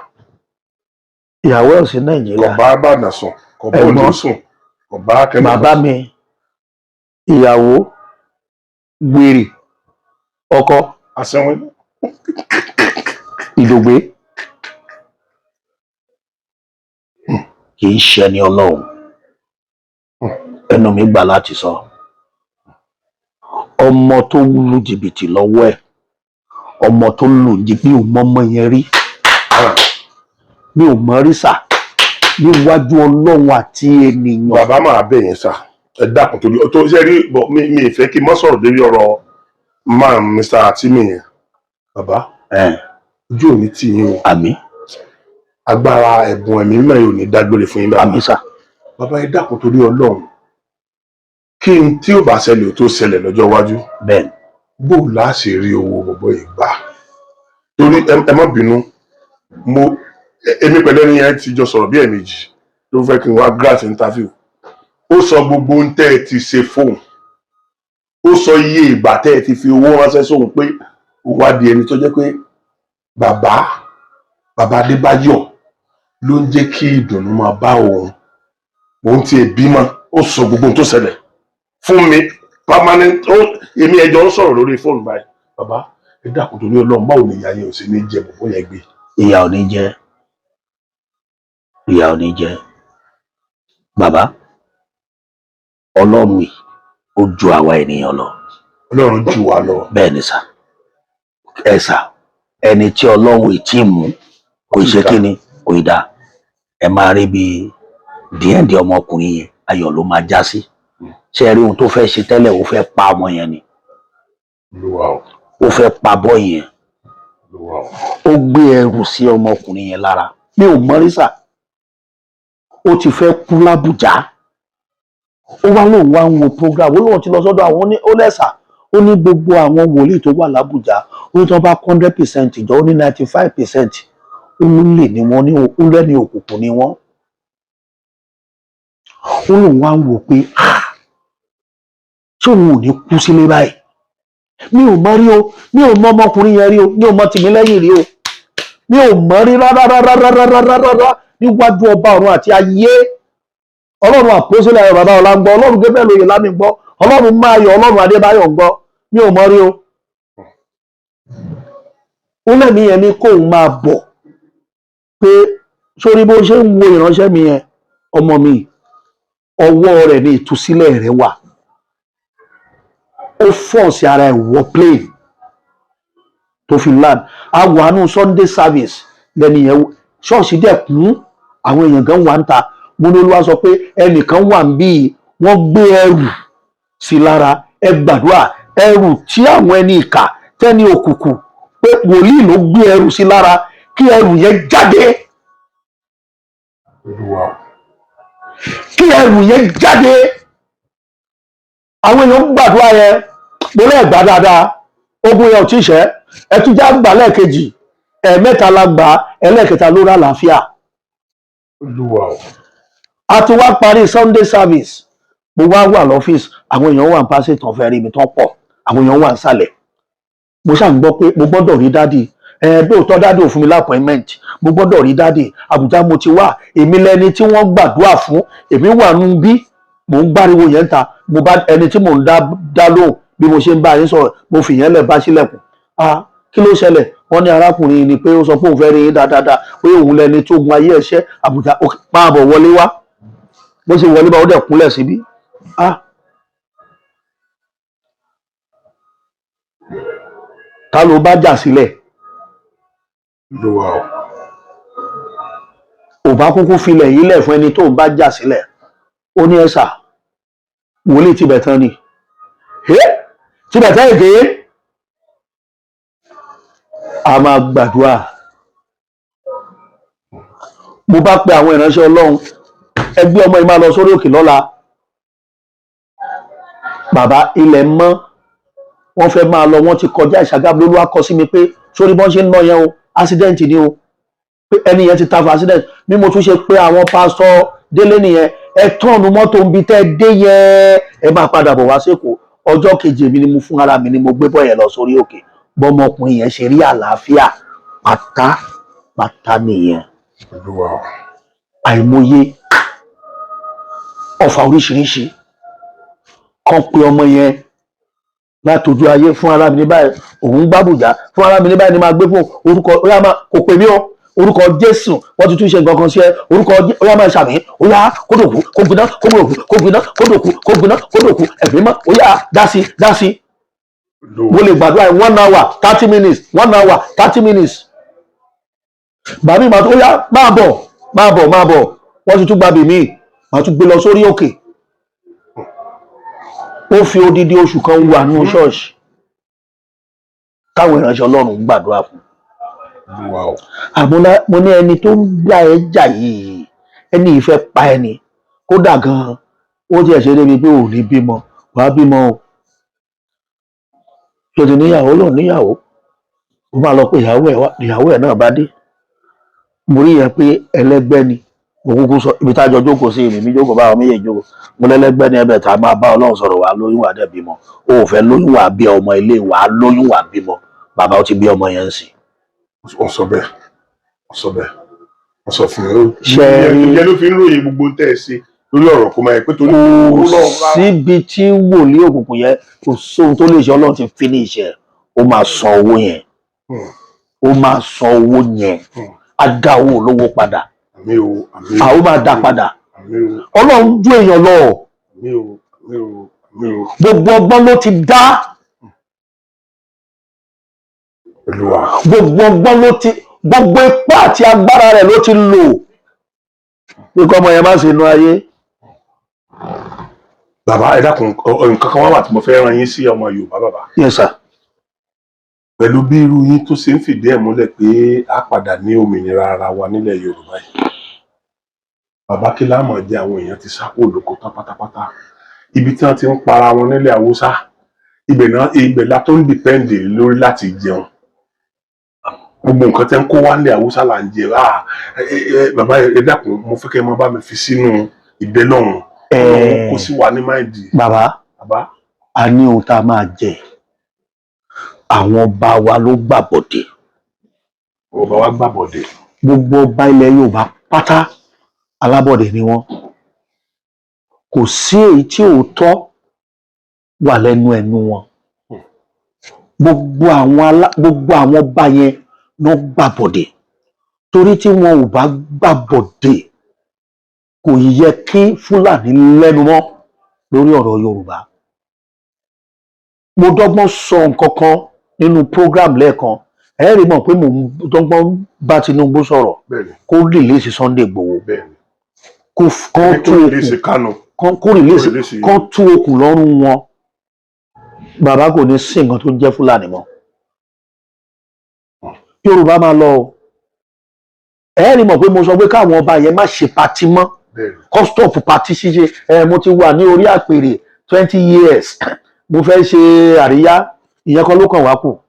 Ìyàwó ẹ̀ ò sí Kò Nàìjíríà. bá Ìbàdàn sùn, kò bá Oǹdó Ẹ̀gbọ́n. sùn, kò bá kẹ́nìkan Bàbá sùn. mi, ìyàwó wèrè, ọkọ Asẹ́wọ́n. Ìdògbé, kì í ṣẹni Ọlọ́run. Ẹnu mi gbà láti sọ, ọmọ tó lu jìbìtì lọ́wọ́ ẹ̀, ọmọ tó lù jìbìtì, mi ò mọ ọmọ yẹn rí, mi ò mọ rí sà, níwájú Ọlọ́run àti ènìyàn. Bàbá, máa bẹ̀ yẹn sà, ẹ dákun, torí tó ṣe rí bọ̀, mi ì fẹ́ kí n mọ́ sọ̀rọ̀ lórí ọ̀rọ̀ man Mr. Atimi yẹn. Bàbá, ojú ò ní tì yín o. Àmín. Agbára ẹ̀bùn ẹ̀mí mímọ́ yóò ní dágbére fún yín, bàbá. Àmín sà. Bàbá, ẹ dákun, torí Ọlọ́run, kí n tí ò bá ṣẹlẹ̀ ò tó ṣẹlẹ̀ lọ́jọ́ iwájú. Bẹ́ẹ̀. Bó o láà ṣe rí owó bọ̀bọ̀ yìí gbà? Torí ẹ má bínú, mo èmi pẹ̀lú ẹni yẹn ti jọ sọ̀rọ̀ bí ẹ̀ẹ̀mejì ló fẹ́ kí n wá grant interview. Ó sọ gbogbo ohun tẹ́ ẹ ti ṣe fóun, ó sọ iye ìgbà tẹ́ ẹ ti fi owó ránṣẹ́ sóun, pé ó wá di ẹni tó jẹ́ pé bàbá Adébáyọ̀ ló ń jẹ́ kí ìdùnnú máa bá òun, òun ti ẹ̀ bímọ. Ó sọ gbogbo ohun tó ṣẹlẹ̀ fún mi permanent. Ó èmi ẹjọ́ ń sọ̀rọ̀ lórí fóònù báyìí. Bàbá, ẹ dákun, torí Ọlọ́run, báwo ni ìyá yẹn ò sí ní jẹ bọ̀bọ̀ yẹn gbé? Ìyà ò ní jẹ, ìyà ò ní jẹ. Bàbá, Ọlọ́run yìí ó ju àwa ènìyàn lọ. Ọlọ́run jù wá lọ. Bẹ́ẹ̀ ni sà. Ẹ sà, ẹni tí Ọlọ́run ì tí mú kò ì ṣe kí ni, kò ì dáa. Ẹ máa rí bí díẹ̀díẹ̀ ọmọkùnrin yẹn, ayọ̀ ló máa já sí. Ṣé ẹ rí ohun tó fẹ́ ṣe tẹ́lẹ̀? Ó fẹ́ pa ọmọ yẹn ni. Olúwa o. Ó fẹ́ pa bọ́ yẹn. Olúwa o. Ó gbé ẹrù sí ọmọkùnrin yẹn lára. Mi ò mọ̀ rí sà. Ó ti fẹ́ kú lábùjá. Ó wá lóun wá ń wo program, ó lóun ti lọ sọ́dọ̀ àwọn ó lẹ́sà, ó ní gbogbo àwọn wòlíì tó wà lábùjá. Ó ní tí wọ́n bá 100% ìjọ, ó ní 95% ó lè ní wọ́n ní ó lẹ́ni òkùnkùn ni wọ́n. Ó lóun wá ń wò pé, ah, ṣé òun ò ní kú sílé báyìí? Mi ò mọ̀ rí o, mi ò mọ ọmọkùnrin yẹn rí o, mi ò mọ Tìmílẹ́yìn rí o, mi ò mọ̀ rí rárá rárá rárá rárá rárá. Níwájú ọba ọ̀run àti ayé, Ọlọ́run àpòsílẹ̀ ayọ̀ bàbá ọ̀la ń gbọ́, Ọlọ́run Gabriel Oyèlámì ń gbọ́, Ọlọ́run Máyọ̀, Ọlọ́run Adébáyọ̀ ń gbọ́, mi ò mọ̀ rí o. Ó lẹ́mìí yẹn ní kóun máa bọ̀ pé sórí bó ṣe ń wo ìránṣẹ́ mi yẹn, ọmọ mi, ọwọ́ rẹ̀ ní ìtúsílẹ̀ rẹ̀ wà. Ó force ara ẹ̀ wọ plane tó fi land. A wà nù Sunday service lẹ́nu yẹn, ṣọ́ọ̀ṣì dẹ̀ kún, àwọn èèyàn gan wà ń ta. Mo ní Olúwa sọ pé ẹnìkan wà ń bí, wọ́n gbé ẹrù sí lára, ẹ gbàdúrà. Ẹrù tí àwọn ẹni ìkà, tẹ́ni òkùnkùn, pé wòlíì ló gbé ẹrù sí lára, kí ẹrù yẹn jáde. Olúwa o. Kí ẹrù yẹn jáde. Àwọn èèyàn ń gbàdúrà yẹn. Mo lẹ́ẹ̀ gbà dáadáa, ogun yẹn ò tí ì ṣẹ́. Ẹ tún já gbà lẹ́ẹ̀kejì, ẹ̀ẹ̀mẹ́ta la gbà, ẹlẹ́ẹ̀kẹta ló rà láàfíà. Olúwa o. A ti wá parí Sunday service, mo wá wà lọ́fíìsì, àwọn èèyàn wà ń pàṣẹ tán fẹ́ rí mi tán pọ̀, àwọn èèyàn wà ń sàlẹ̀. Mo ṣáà ń gbọ́ pé mo gbọ́dọ̀ rí daddy. Ẹ bí òótọ́, daddy ò fún mi l'appointment, mo gbọ́dọ̀ rí daddy. Àbújá mo ti wá, èmi lẹni tí wọ́n gbàdúrà fún, èmi wà nù bí mò ń gbáriwo yẹn ta. Mo bá ẹni tí mò ń dá lóhùn bí mo ṣe ń bá yín sọ̀rọ̀, mo fìyẹn lẹ̀ bá sílẹ̀kùn. Ah, kí ló ṣẹlẹ̀? Wọ́n ní arákùnrin ni pé ó sọ pé òun fẹ́ rí yín dáadáa, pé òun lẹni tó gun ayé ẹ̀ṣẹ́ Àbújá. Máa bọ̀, wọlé wá. Bó ṣe wọlé bá, ó dẹ̀ kúnlẹ̀ síbí. Ah, ta ló bá jà sílẹ̀? Olúwa o. Ò bá kúkú filẹ̀ yìí lẹ̀ fún ẹni tó ń bá jà sílẹ̀. Ó ní ẹ̀sà wòlíì tibẹ̀ tán ni tibẹ̀ tán èké. A máa gbàdúrà. Mo bá pe àwọn ìránṣẹ́ Ọlọ́run, ẹgbẹ́ ọmọ yìí máa lọ sórí òkè lọ́la. Bàbá, ilẹ̀ mọ́, wọ́n fẹ́ máa lọ, wọ́n ti kọjá Ìṣàgámù. LÓlúwa kọ sí mi pé sórí bọ́n ṣe ń ná yẹn o, accident ni o, pé ẹni yẹn ti ta fún accident. Bí mo tún ṣe pé àwọn pásítọ̀ Délé nìyẹn, ẹ turn mọ́tò ń bi tẹ́ ẹ dé yẹn, ẹ máa padà bọ̀ wá sékòó. Ọjọ́ kejì, èmi ni mo fún ara mi ni mo gbé bọ́ yẹn lọ sórí òkè. Bọ́mọkùnrin yẹn ṣe rí àlàáfíà pátápátá nìyẹn. Olúwa o. Àìmọye ọfà oríṣiríṣi kan pé ọmọ yẹn látọjú ayé. Fún ara mi ní báyìí, òun gbàbùjá fún ara mi ní báyìí ni máa gbé fún orúkọ, ó yá máa kò pè mí o, orúkọ Jésù, wọ́n ti tún ṣe nǹkan kan sí ẹ, orúkọ, ó yá máa ṣàmì, ó yá kó dòkú, kó gbiná, kó dòkú, kó gbiná, kó dòkú, kó gbiná, kó dòkú, ẹ̀mí mọ́, ó yá dá sí, dá sí. Mo lè gbàdúrà yẹn 1 hour 30 minutes, 1 hour 30 minutes. Bàbí màá tó, ó yá máa bọ̀, máa bọ̀, máa bọ̀, wọ́n ti tún gba bìmí, màá tún gbé lọ sórí òkè. Ó fi odidi oṣù kan wà nínú ṣọ́ọ̀ṣì táwọn ìránṣẹ́ Ọlọ́run ń gbàdúrà fún. Olúwa o. Àmọ́ mo ní ẹni tó ń gbà ẹ́ jà yìí, ẹni yìí fẹ́ pa ẹni kódà gan-an. Ó tiẹ̀ ṣe débi pé ò ní bímọ, wàá bímọ o. Ṣé o ti níyàwó? Lòun níyàwó. Ó máa lọ pé ìyàwó ẹ̀ wá. Ìyàwó ẹ̀ náà bá dé, mo rí yẹn pé ẹlẹ́gbẹ́ ni. Mo kúkú sọ ibi tá a jọ jókòó sí, èmi mi jókòó, báwọn méjèèjì jókòó. Mo lẹ́lẹ́gbẹ́ ní ẹbẹ̀ tá a máa bá Ọlọ́run sọ̀rọ̀. Wàá lóyún, wàá dẹ̀ bímọ. O ò fẹ́ lóyún, wàá bí ọmọ ilé, wàá lóyún, wàá bímọ. Bàbá, ó ti bí ọmọ yẹn ń sìn. Wọ́n sọ bẹ́ẹ̀, wọ́n sọ bẹ́ẹ̀, wọ́n sọ fún mi. Ìyẹn ló fi ń ròyìn gbogbo tẹ́ ẹ ṣe lórí ọ̀rọ̀ kó máa yẹ pé torí kò owó lọ́wọ́ rárá. Síbi tí wòlíì òkùnkùn yẹn, kò sóhun tó lè ṣe. Ọlọ́run ti finish ẹ̀. Ó máa san owó yẹn. Ó máa san owó yẹn. Á dá owó olówó padà. Àmín o, àmín o. A ó máa dá padà. Àmín o. Ọlọ́run ju èèyàn lọ. Àmín o, àmín o, àmín o. Gbogbo ọgbọ́n ló ti dá. Olúwa. Gbogbo ọgbọ́n ló ti, gbogbo ipá àti agbára rẹ̀ ló ti lò pé kọ́mọ yẹn má ṣe inú ayé. Bàbá, ẹ dákun, nǹkan kan wá wà tí mo fẹ́ rán yín sí ọmọ Yorùbá, bàbá. Yes sir. Pẹ̀lú bí irú yín tó ṣe ń fìdí ẹ̀ múlẹ̀ pé a padà ní òmìnira ara wa nílẹ̀ Yorùbá yìí, bàbá, kí láàmọ̀ jẹ́? Àwọn èèyàn ti sá kúrò lóko tán pátápátá. Ibi tí wọ́n ti ń para wọn nílẹ̀ Haúsá, ibẹ̀ náà, ibẹ̀ la tó ń depend lórí láti jẹun. Gbogbo nǹkan tẹ́ ń kó wá nílẹ̀ Haúsá là ń jẹ. Ah, ẹ ẹ bàbá, ẹ dákun, mo fẹ́ kẹ́ ẹ máa bá mi fi sínú ìbẹ́ lọ́hùn Ọlọ́run kó sí wa ní mind. Bàbá, Bàbá. a ní ohun tá a máa jẹ. Àwọn ọba wa ló gbàbọdè. Ọba wa gbàbọ̀dé. Gbogbo ọba ilẹ̀ Yorùbá pátá, alábọ̀dé ni wọ́n. Kò sí èyí tí òótọ́ wà lẹ́nu ẹnu wọn. Gbogbo àwọn ọba yẹn ló gbàbọ̀dé, torí tí wọn ò bá gbàbọ̀dé, kò yẹ kí Fúlàní lẹ́nu mọ́ lórí ọ̀rọ̀ Yorùbá. Mo dọ́gbọ́n sọ nǹkan kan nínú program lẹ́ẹ̀kan. Ẹ rí mọ̀ pé mò ń dọ́gbọ́n bá Tinubu sọ̀rọ̀ kó release Sunday Igboho, kó ní tú kó okùn release Kánú. Kó release release- kó tú okùn lọ́rùn wọn. Bàbá, kò ní sí nǹkan tó ń jẹ́ Fúlàní mọ́. Yorùbá máa lọ o. Ẹ rí mọ̀ pé mo sọ pé káwọn ọba yẹn má ṣe party mọ́, kó stop party ṣíṣe. Ẹ mo ti wà ní orí àpèrè 20 years, mo fẹ́ ṣe àríyá, ìyẹn kan ló kàn wá kù.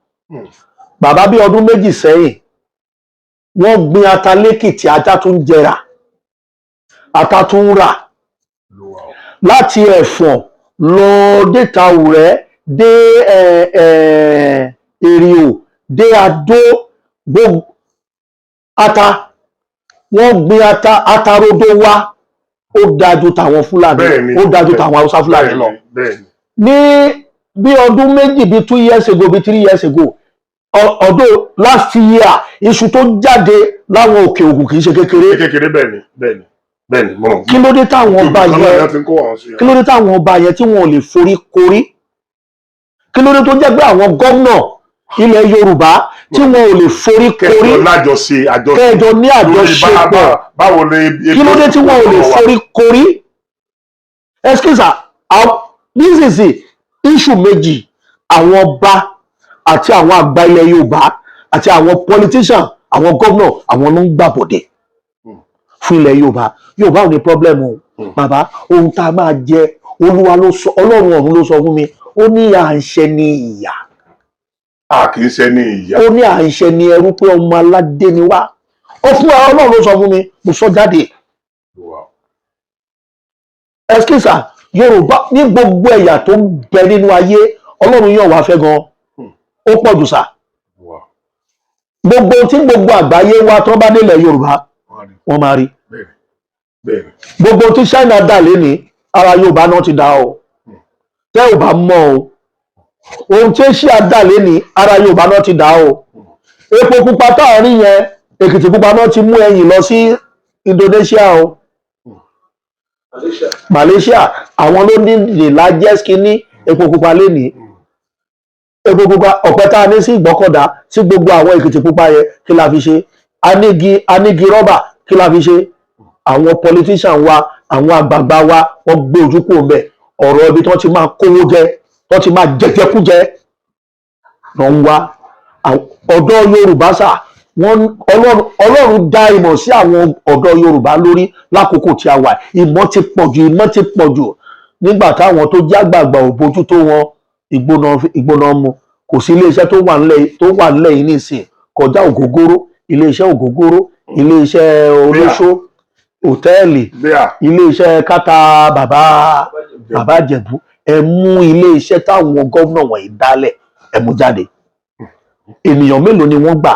Bàbá, bí ọdún 2 sẹ́yìn, wọ́n gbin ata lẹ́kìtì, ata tún jẹrà, ata tún rà. Olúwa o. Láti Ẹ̀fọ̀n lọ déta Òrẹ́, dé ẹ ẹ Èrìò, dé Adó, gbogbo ata wọ́n gbin ata, atarodo wa ó dájú tàwọn Fúlàní, ó dájú tàwọn Haúsá Fúlàní lọ. Ní bí ọdún 2, bí 2 years ago, bí 3 years ago, ọdún last year, iṣu tó jáde láwọn òkè ògùn kì í ṣe kékeré. Kékeré, bẹ́ẹ̀ni, mo mọ̀. Kí ló dé táwọn ọba Kan náà yẹn ni wọ́n ti ń kó àwọn sí. Kí ló dé táwọn ọba yẹn tí wọn ò lè forí korí? Kí ló dé tó jẹ́ pé àwọn gómìnà ilẹ̀ Yorùbá tí wọn ò lè forí korí? Kẹjọ lájọṣe, àjọṣe. Kẹjọ ní lórí àjọṣepọ̀. Báwo ni Kí ló dé tí wọn ò lè forí korí? Excuse me, this is the issue méjì: àwọn ọba àti àwọn àgbà ilẹ̀ Yorùbá àti àwọn politician, àwọn gómìnà, àwọn ló ń gbàbọ̀dẹ̀ fún ilẹ̀ Yorùbá. Yorùbá ò ní problem o. Bàbá, ohun tá a máa jẹ, Olúwa ló sọ, Ọlọ́run ọ̀run ló sọ fún mi. Ó ní à ń ṣe ní ìyà. A kì í ṣe ní ìyà. Ó ní à ń ṣe ní ẹrú, pé ọmọ aládé ni wá. Ó fún wa, Ọlọ́run ló sọ fún mi, mo sọ jáde. Excuse, Yorùbá, ní gbogbo ẹ̀yà tó ń bẹ nínú ayé, Ọlọ́run yàn wá fẹ́ gan. Ó pọ̀ jù sà. Gbogbo tí gbogbo àgbáyé wa tó bá délẹ̀ Yorùbá, wọ́n máa rí. Gbogbo tí China dà lénìí, ara Yorùbá náà ti dá o. Tẹ́ ò bá mọ̀ o, ohun tí Asia dà lénìí, ara Yorùbá náà ti dá o. Epo pupa táàrin yẹn, Èkìtì pupa náà ti mú ẹyìn lọ sí Indonesia o, Malaysia. Àwọn ló ní the largest kínní epo pupa lénìí. Epo pupa ọ̀pẹ tá a ní sí Ìgbọ́kọ̀dá, sí gbogbo àwọn Èkìtì pupa yẹn, kí la fi ṣe? Anígi, anígi rọ́bà, kí la fi ṣe? Àwọn politician wa, àwọn àgbààgbà wa, wọ́n gbé ojú kúrò ńbẹ̀. Ọ̀rọ̀ ibi tí wọ́n ti máa kówó jẹ, tí wọ́n ti máa jẹjẹkújẹ lọ ń wá. Ọ̀dọ́ Yorùbá sà, wọ́n Ọlọ́run dá ìmọ̀ sí àwọn ọ̀dọ́ Yorùbá lórí lákòókò tí a wà. Ìmọ̀ ti pọ̀ jù, ìmọ̀ ti pọ̀ jù. Nígbà táwọn tó jẹ́ àgbààgbà ò bójútó wọn, ìgbóná ìgbóná mu. Kò sí iléeṣẹ́ tó wà nílẹ̀ yìí nísìn kọjá ògógóró, iléeṣẹ́ ògógóró, iléeṣẹ́ olóṣó, hòtẹ́ẹ̀lì, Bíà. iléeṣẹ́ kátà. Bàbá, bàbá Ìjẹ̀bú, ẹ mú iléeṣẹ́ táwọn gómìnà wọ̀nyí dálẹ̀, ẹ mú jáde. Ènìyàn mélòó ni wọ́n gbà?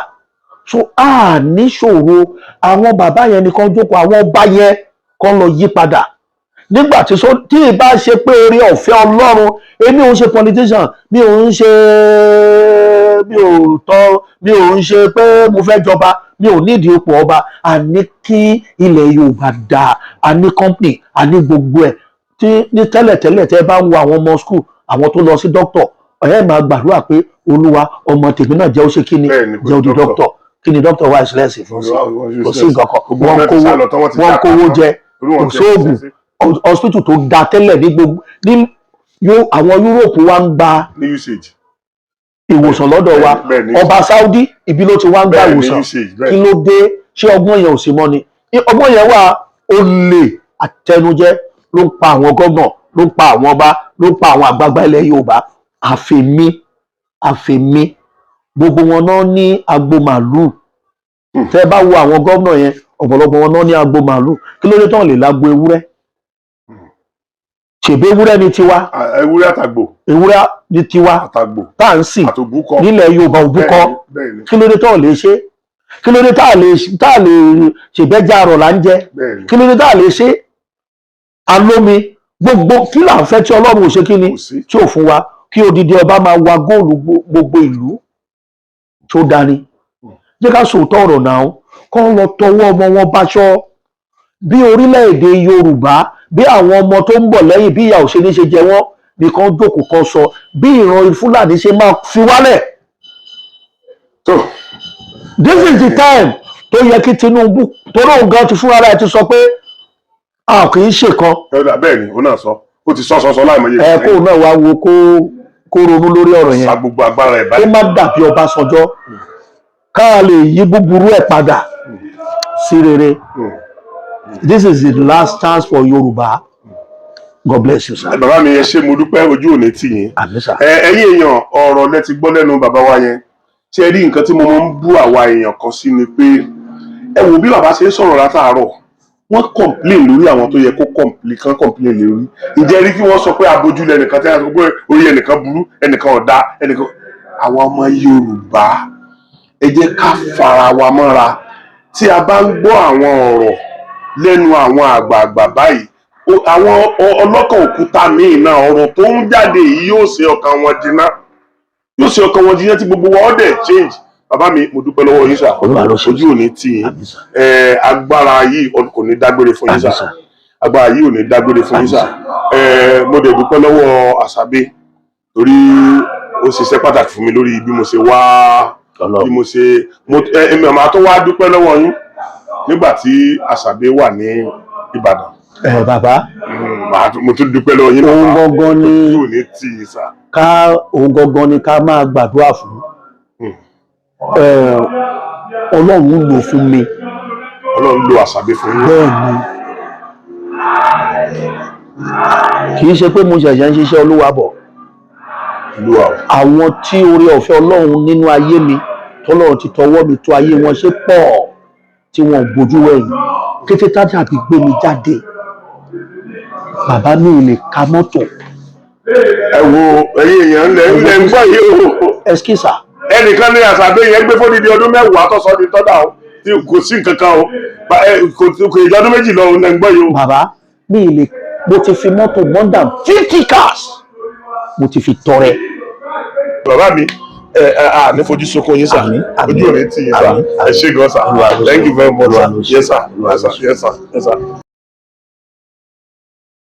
So a níṣòro. Àwọn bàbá yẹn nìkan jókòó, àwọn ọba yẹn kàn lọ yí padà. Nígbà tí so tí ì bá ṣe pé orí ọ̀fẹ́ Ọlọ́run, èmi ò ń ṣe politician, mi ò ń ṣe, mi ò tọ́, mi ò ń ṣe pé mo fẹ́ jọba, mi ò nídìí ipò ọba. A ní kí ilẹ̀ Yorùbá dáa, a ní company, a ní gbogbo ẹ̀. Tí ní tẹ́lẹ̀tẹ́lẹ̀, tẹ́ bá ń wo àwọn ọmọ school, àwọn tó lọ sí doctor, ẹ máa gbàdúrà pé, Olúwa, ọmọ tèmi náà jẹ́ ó ṣe kí ni, Bẹ́ẹ̀ni, jẹ́ ó di doctor. Doctor. Kí ni doctor wá ìṣẹ̀lẹ̀ fún sí? Kò sí nǹkan kan. Wọ́n kówó jẹ, kò sóògùn. Hospital tó da tẹ́lẹ̀ ní gbogbo ní àwọn Europe wa ń gba ní usage ìwòsàn lọ́dọ̀ wa. Ọba Saudi, ibi ló ti wá ń gba ìwòsàn. Usage. Kí Bẹ́ẹ̀ni. ló dé? Ṣé ọgbọ́n yẹn ò sí mọ́ ni? Ọgbọ́n yẹn wà. Olè àtẹnujẹ ló ń pa àwọn gómìnà, ló ń pa àwọn ọba, ló ń pa àwọn àgbààgbà ilẹ̀ Yorùbá. Àfẹ̀mí, àfẹ̀mí. Gbogbo wọn náà ní agbo màálù. Tẹ́ bá wo àwọn gómìnà yẹn, ọ̀pọ̀lọpọ̀ wọn náà ní agbo màálù. Kí ló dé tán lè lágbo ewúrẹ́? Ṣèbí ewúrẹ́ ni tiwa. Ah, ewúrẹ́ àtàgbò. Ewúrẹ́ ni tiwa Àtàgbò. tá à ń sìn Àtòbúkọ. nílẹ̀ Yorùbá, òbúkọ. Bẹ́ẹ̀ni. Kí ló dé tán lè ṣe? Kí ló dé tá a lè ṣèbẹ́jà àrọ̀ là ń jẹ? Kí ló dé tá a lè ṣe? Alómi gbogbo, kí là ń fẹ́ tí Ọlọ́run ò ṣe? Kí ni Kò sí. tí ò fún wa? Kí odidi ọba máa wa góòlù gbogbo ìlú tó dání. Jẹ́ ká sòótọ́ ọ̀rọ̀ náà, kọ́ lọ tọwọ́ ọmọ wọn báṣọ bí orílẹ̀-èdè Yorùbá, bí àwọn ọmọ tó ń bọ̀ lẹ́yìn, bí ìyà ò ṣe ní ṣe jẹ wọ́n nìkan jókòó kan sọ bí ìran Fúlàní ṣe máa fi wálẹ̀. Tó. This is the time tó yẹ kí Tinubu, torí òun gan ti fúnra rẹ̀ ti sọ pé a kì í ṣèkan. Ẹ̀dà, bẹ́ẹ̀ ni, òun náà sọ, ó ti sọ sọ sọ láìmọye. Ẹ kó náà wá wo, kó ronú lórí ọ̀rọ̀ yẹn. Sa gbogbo agbára ẹ̀ Kó báyìí. má dàbí Ọbásanjọ́, ká lè yí búburú ẹ̀ padà sí rere. This is the last chance for Yorùbá. God bless you, sir. Ẹ, bàbá mi, ẹ ṣé, mo dúpẹ́, ojú ò ní tì yín. Àmín, sir. Ẹ, ẹ̀yin èèyàn, ọ̀rọ̀ lẹ ti gbọ́ lẹ́nu bàbá wa yẹn. Ṣé ẹ rí nǹkan tí mo máa ń bú àwa èèyàn kan sí ni pé, ẹ wò bí bàbá ṣe ń sọ̀rọ̀ látàárọ̀, wọ́n complain lórí àwọn tó yẹ kó complain, kán complain lórí. Ǹjẹ́ rí kí wọ́n sọ pé abojú lẹnìkan tí wọ́n sọ pé orí ẹnìkan burú, ẹnìkan ọ̀dà, ẹnìkan. Àwa ọmọ Yorùbá, ẹ jẹ́ ká fara wa mọ́ra. Tí a bá ń gbọ́ àwọn ọ̀rọ̀ lẹ́nu àwọn àgbààgbà báyìí, àwọn ọlọ́kàn òkúta míì náà, ọ̀rọ̀ tó ń jáde yìí yóò ṣe ọkàn wọn jiná, yóò ṣe ọkàn wọn jiná tí gbogbo wa ó dẹ̀ change. Bàbá mi, mo dúpẹ́ lọ́wọ́ yín, sir. Olúwa ló ṣe. Ojú ò ní tì yín. Àmín, sir. Ẹ, agbára yìí kò ní dágbére fún yín, Àmín, sir. sir. Agbára yìí ò ní dágbére fún yín, sir. Ẹ, mo dẹ̀ dúpẹ́ lọ́wọ́ Àṣàbí torí ó ṣiṣẹ́ pàtàkì fún mi lórí bí mo ṣe wá bí Ọlọ́run. mo ṣe mo ẹ ẹ màá tó wá dúpẹ́ lọ́wọ́ yín nígbà tí Àṣàbí wà ní Ìbàdàn. Ẹ bàbá. Mo tún dúpẹ́ lọ́wọ́ yín, Òun bàbá. gangan ni Ojú ò ní tì yín, sir. ká, òun gangan ni ká máa gbàdúrà fún. Ẹ, Ọlọ́run lò fún mi. Ọlọ́run lo Àṣàbí fún yín. Bẹ́ẹ̀ ni, kì í ṣe pé mo ṣẹ̀ṣẹ̀ ń ṣiṣẹ́ Olúwa bọ̀. Olúwa o. Àwọn tí oore ọ̀fẹ́ Ọlọ́run nínú ayé mi, tọ́lọ́run ti tọwọ́ mi tó ayé wọn ṣe pọ̀ tí wọn ò gbójú wẹ̀yìn. Kété tájà bí gbé mi jáde, bàbá, mi ò lè ka mọ́tò. Ẹ wo, ẹ̀yin èèyàn, ńlẹ̀ ńlẹ̀ ń gbọ́ yìí o. Ẹskísà. Ẹnìkan ní Àṣàbí yẹn gbé fódìdí ọdún 10 tó sọ di tọ́dà o, tí kò sí nǹkan kan o. Kò ìjọ ọdún 2 lọ o, ńlẹ̀ ń gbọ́ yìí o. Bàbá, mi ò lè, mo ti fi mọ́tò more than 50 cars, mo ti fi tọrẹ. Bàbá mi, ẹ ẹ à ní fojú sunkún yín, sir. Àmín, àmín. Ojú ò ní tì yín, sir. Àmín, Ẹ ṣé gan, sir. Olúwa ló ṣe. Thank you very much, Olúwa sir. ló ṣe. Yes, sir. Olúwa Yes, ló sir. ṣe. Yes, sir. Yes, sir.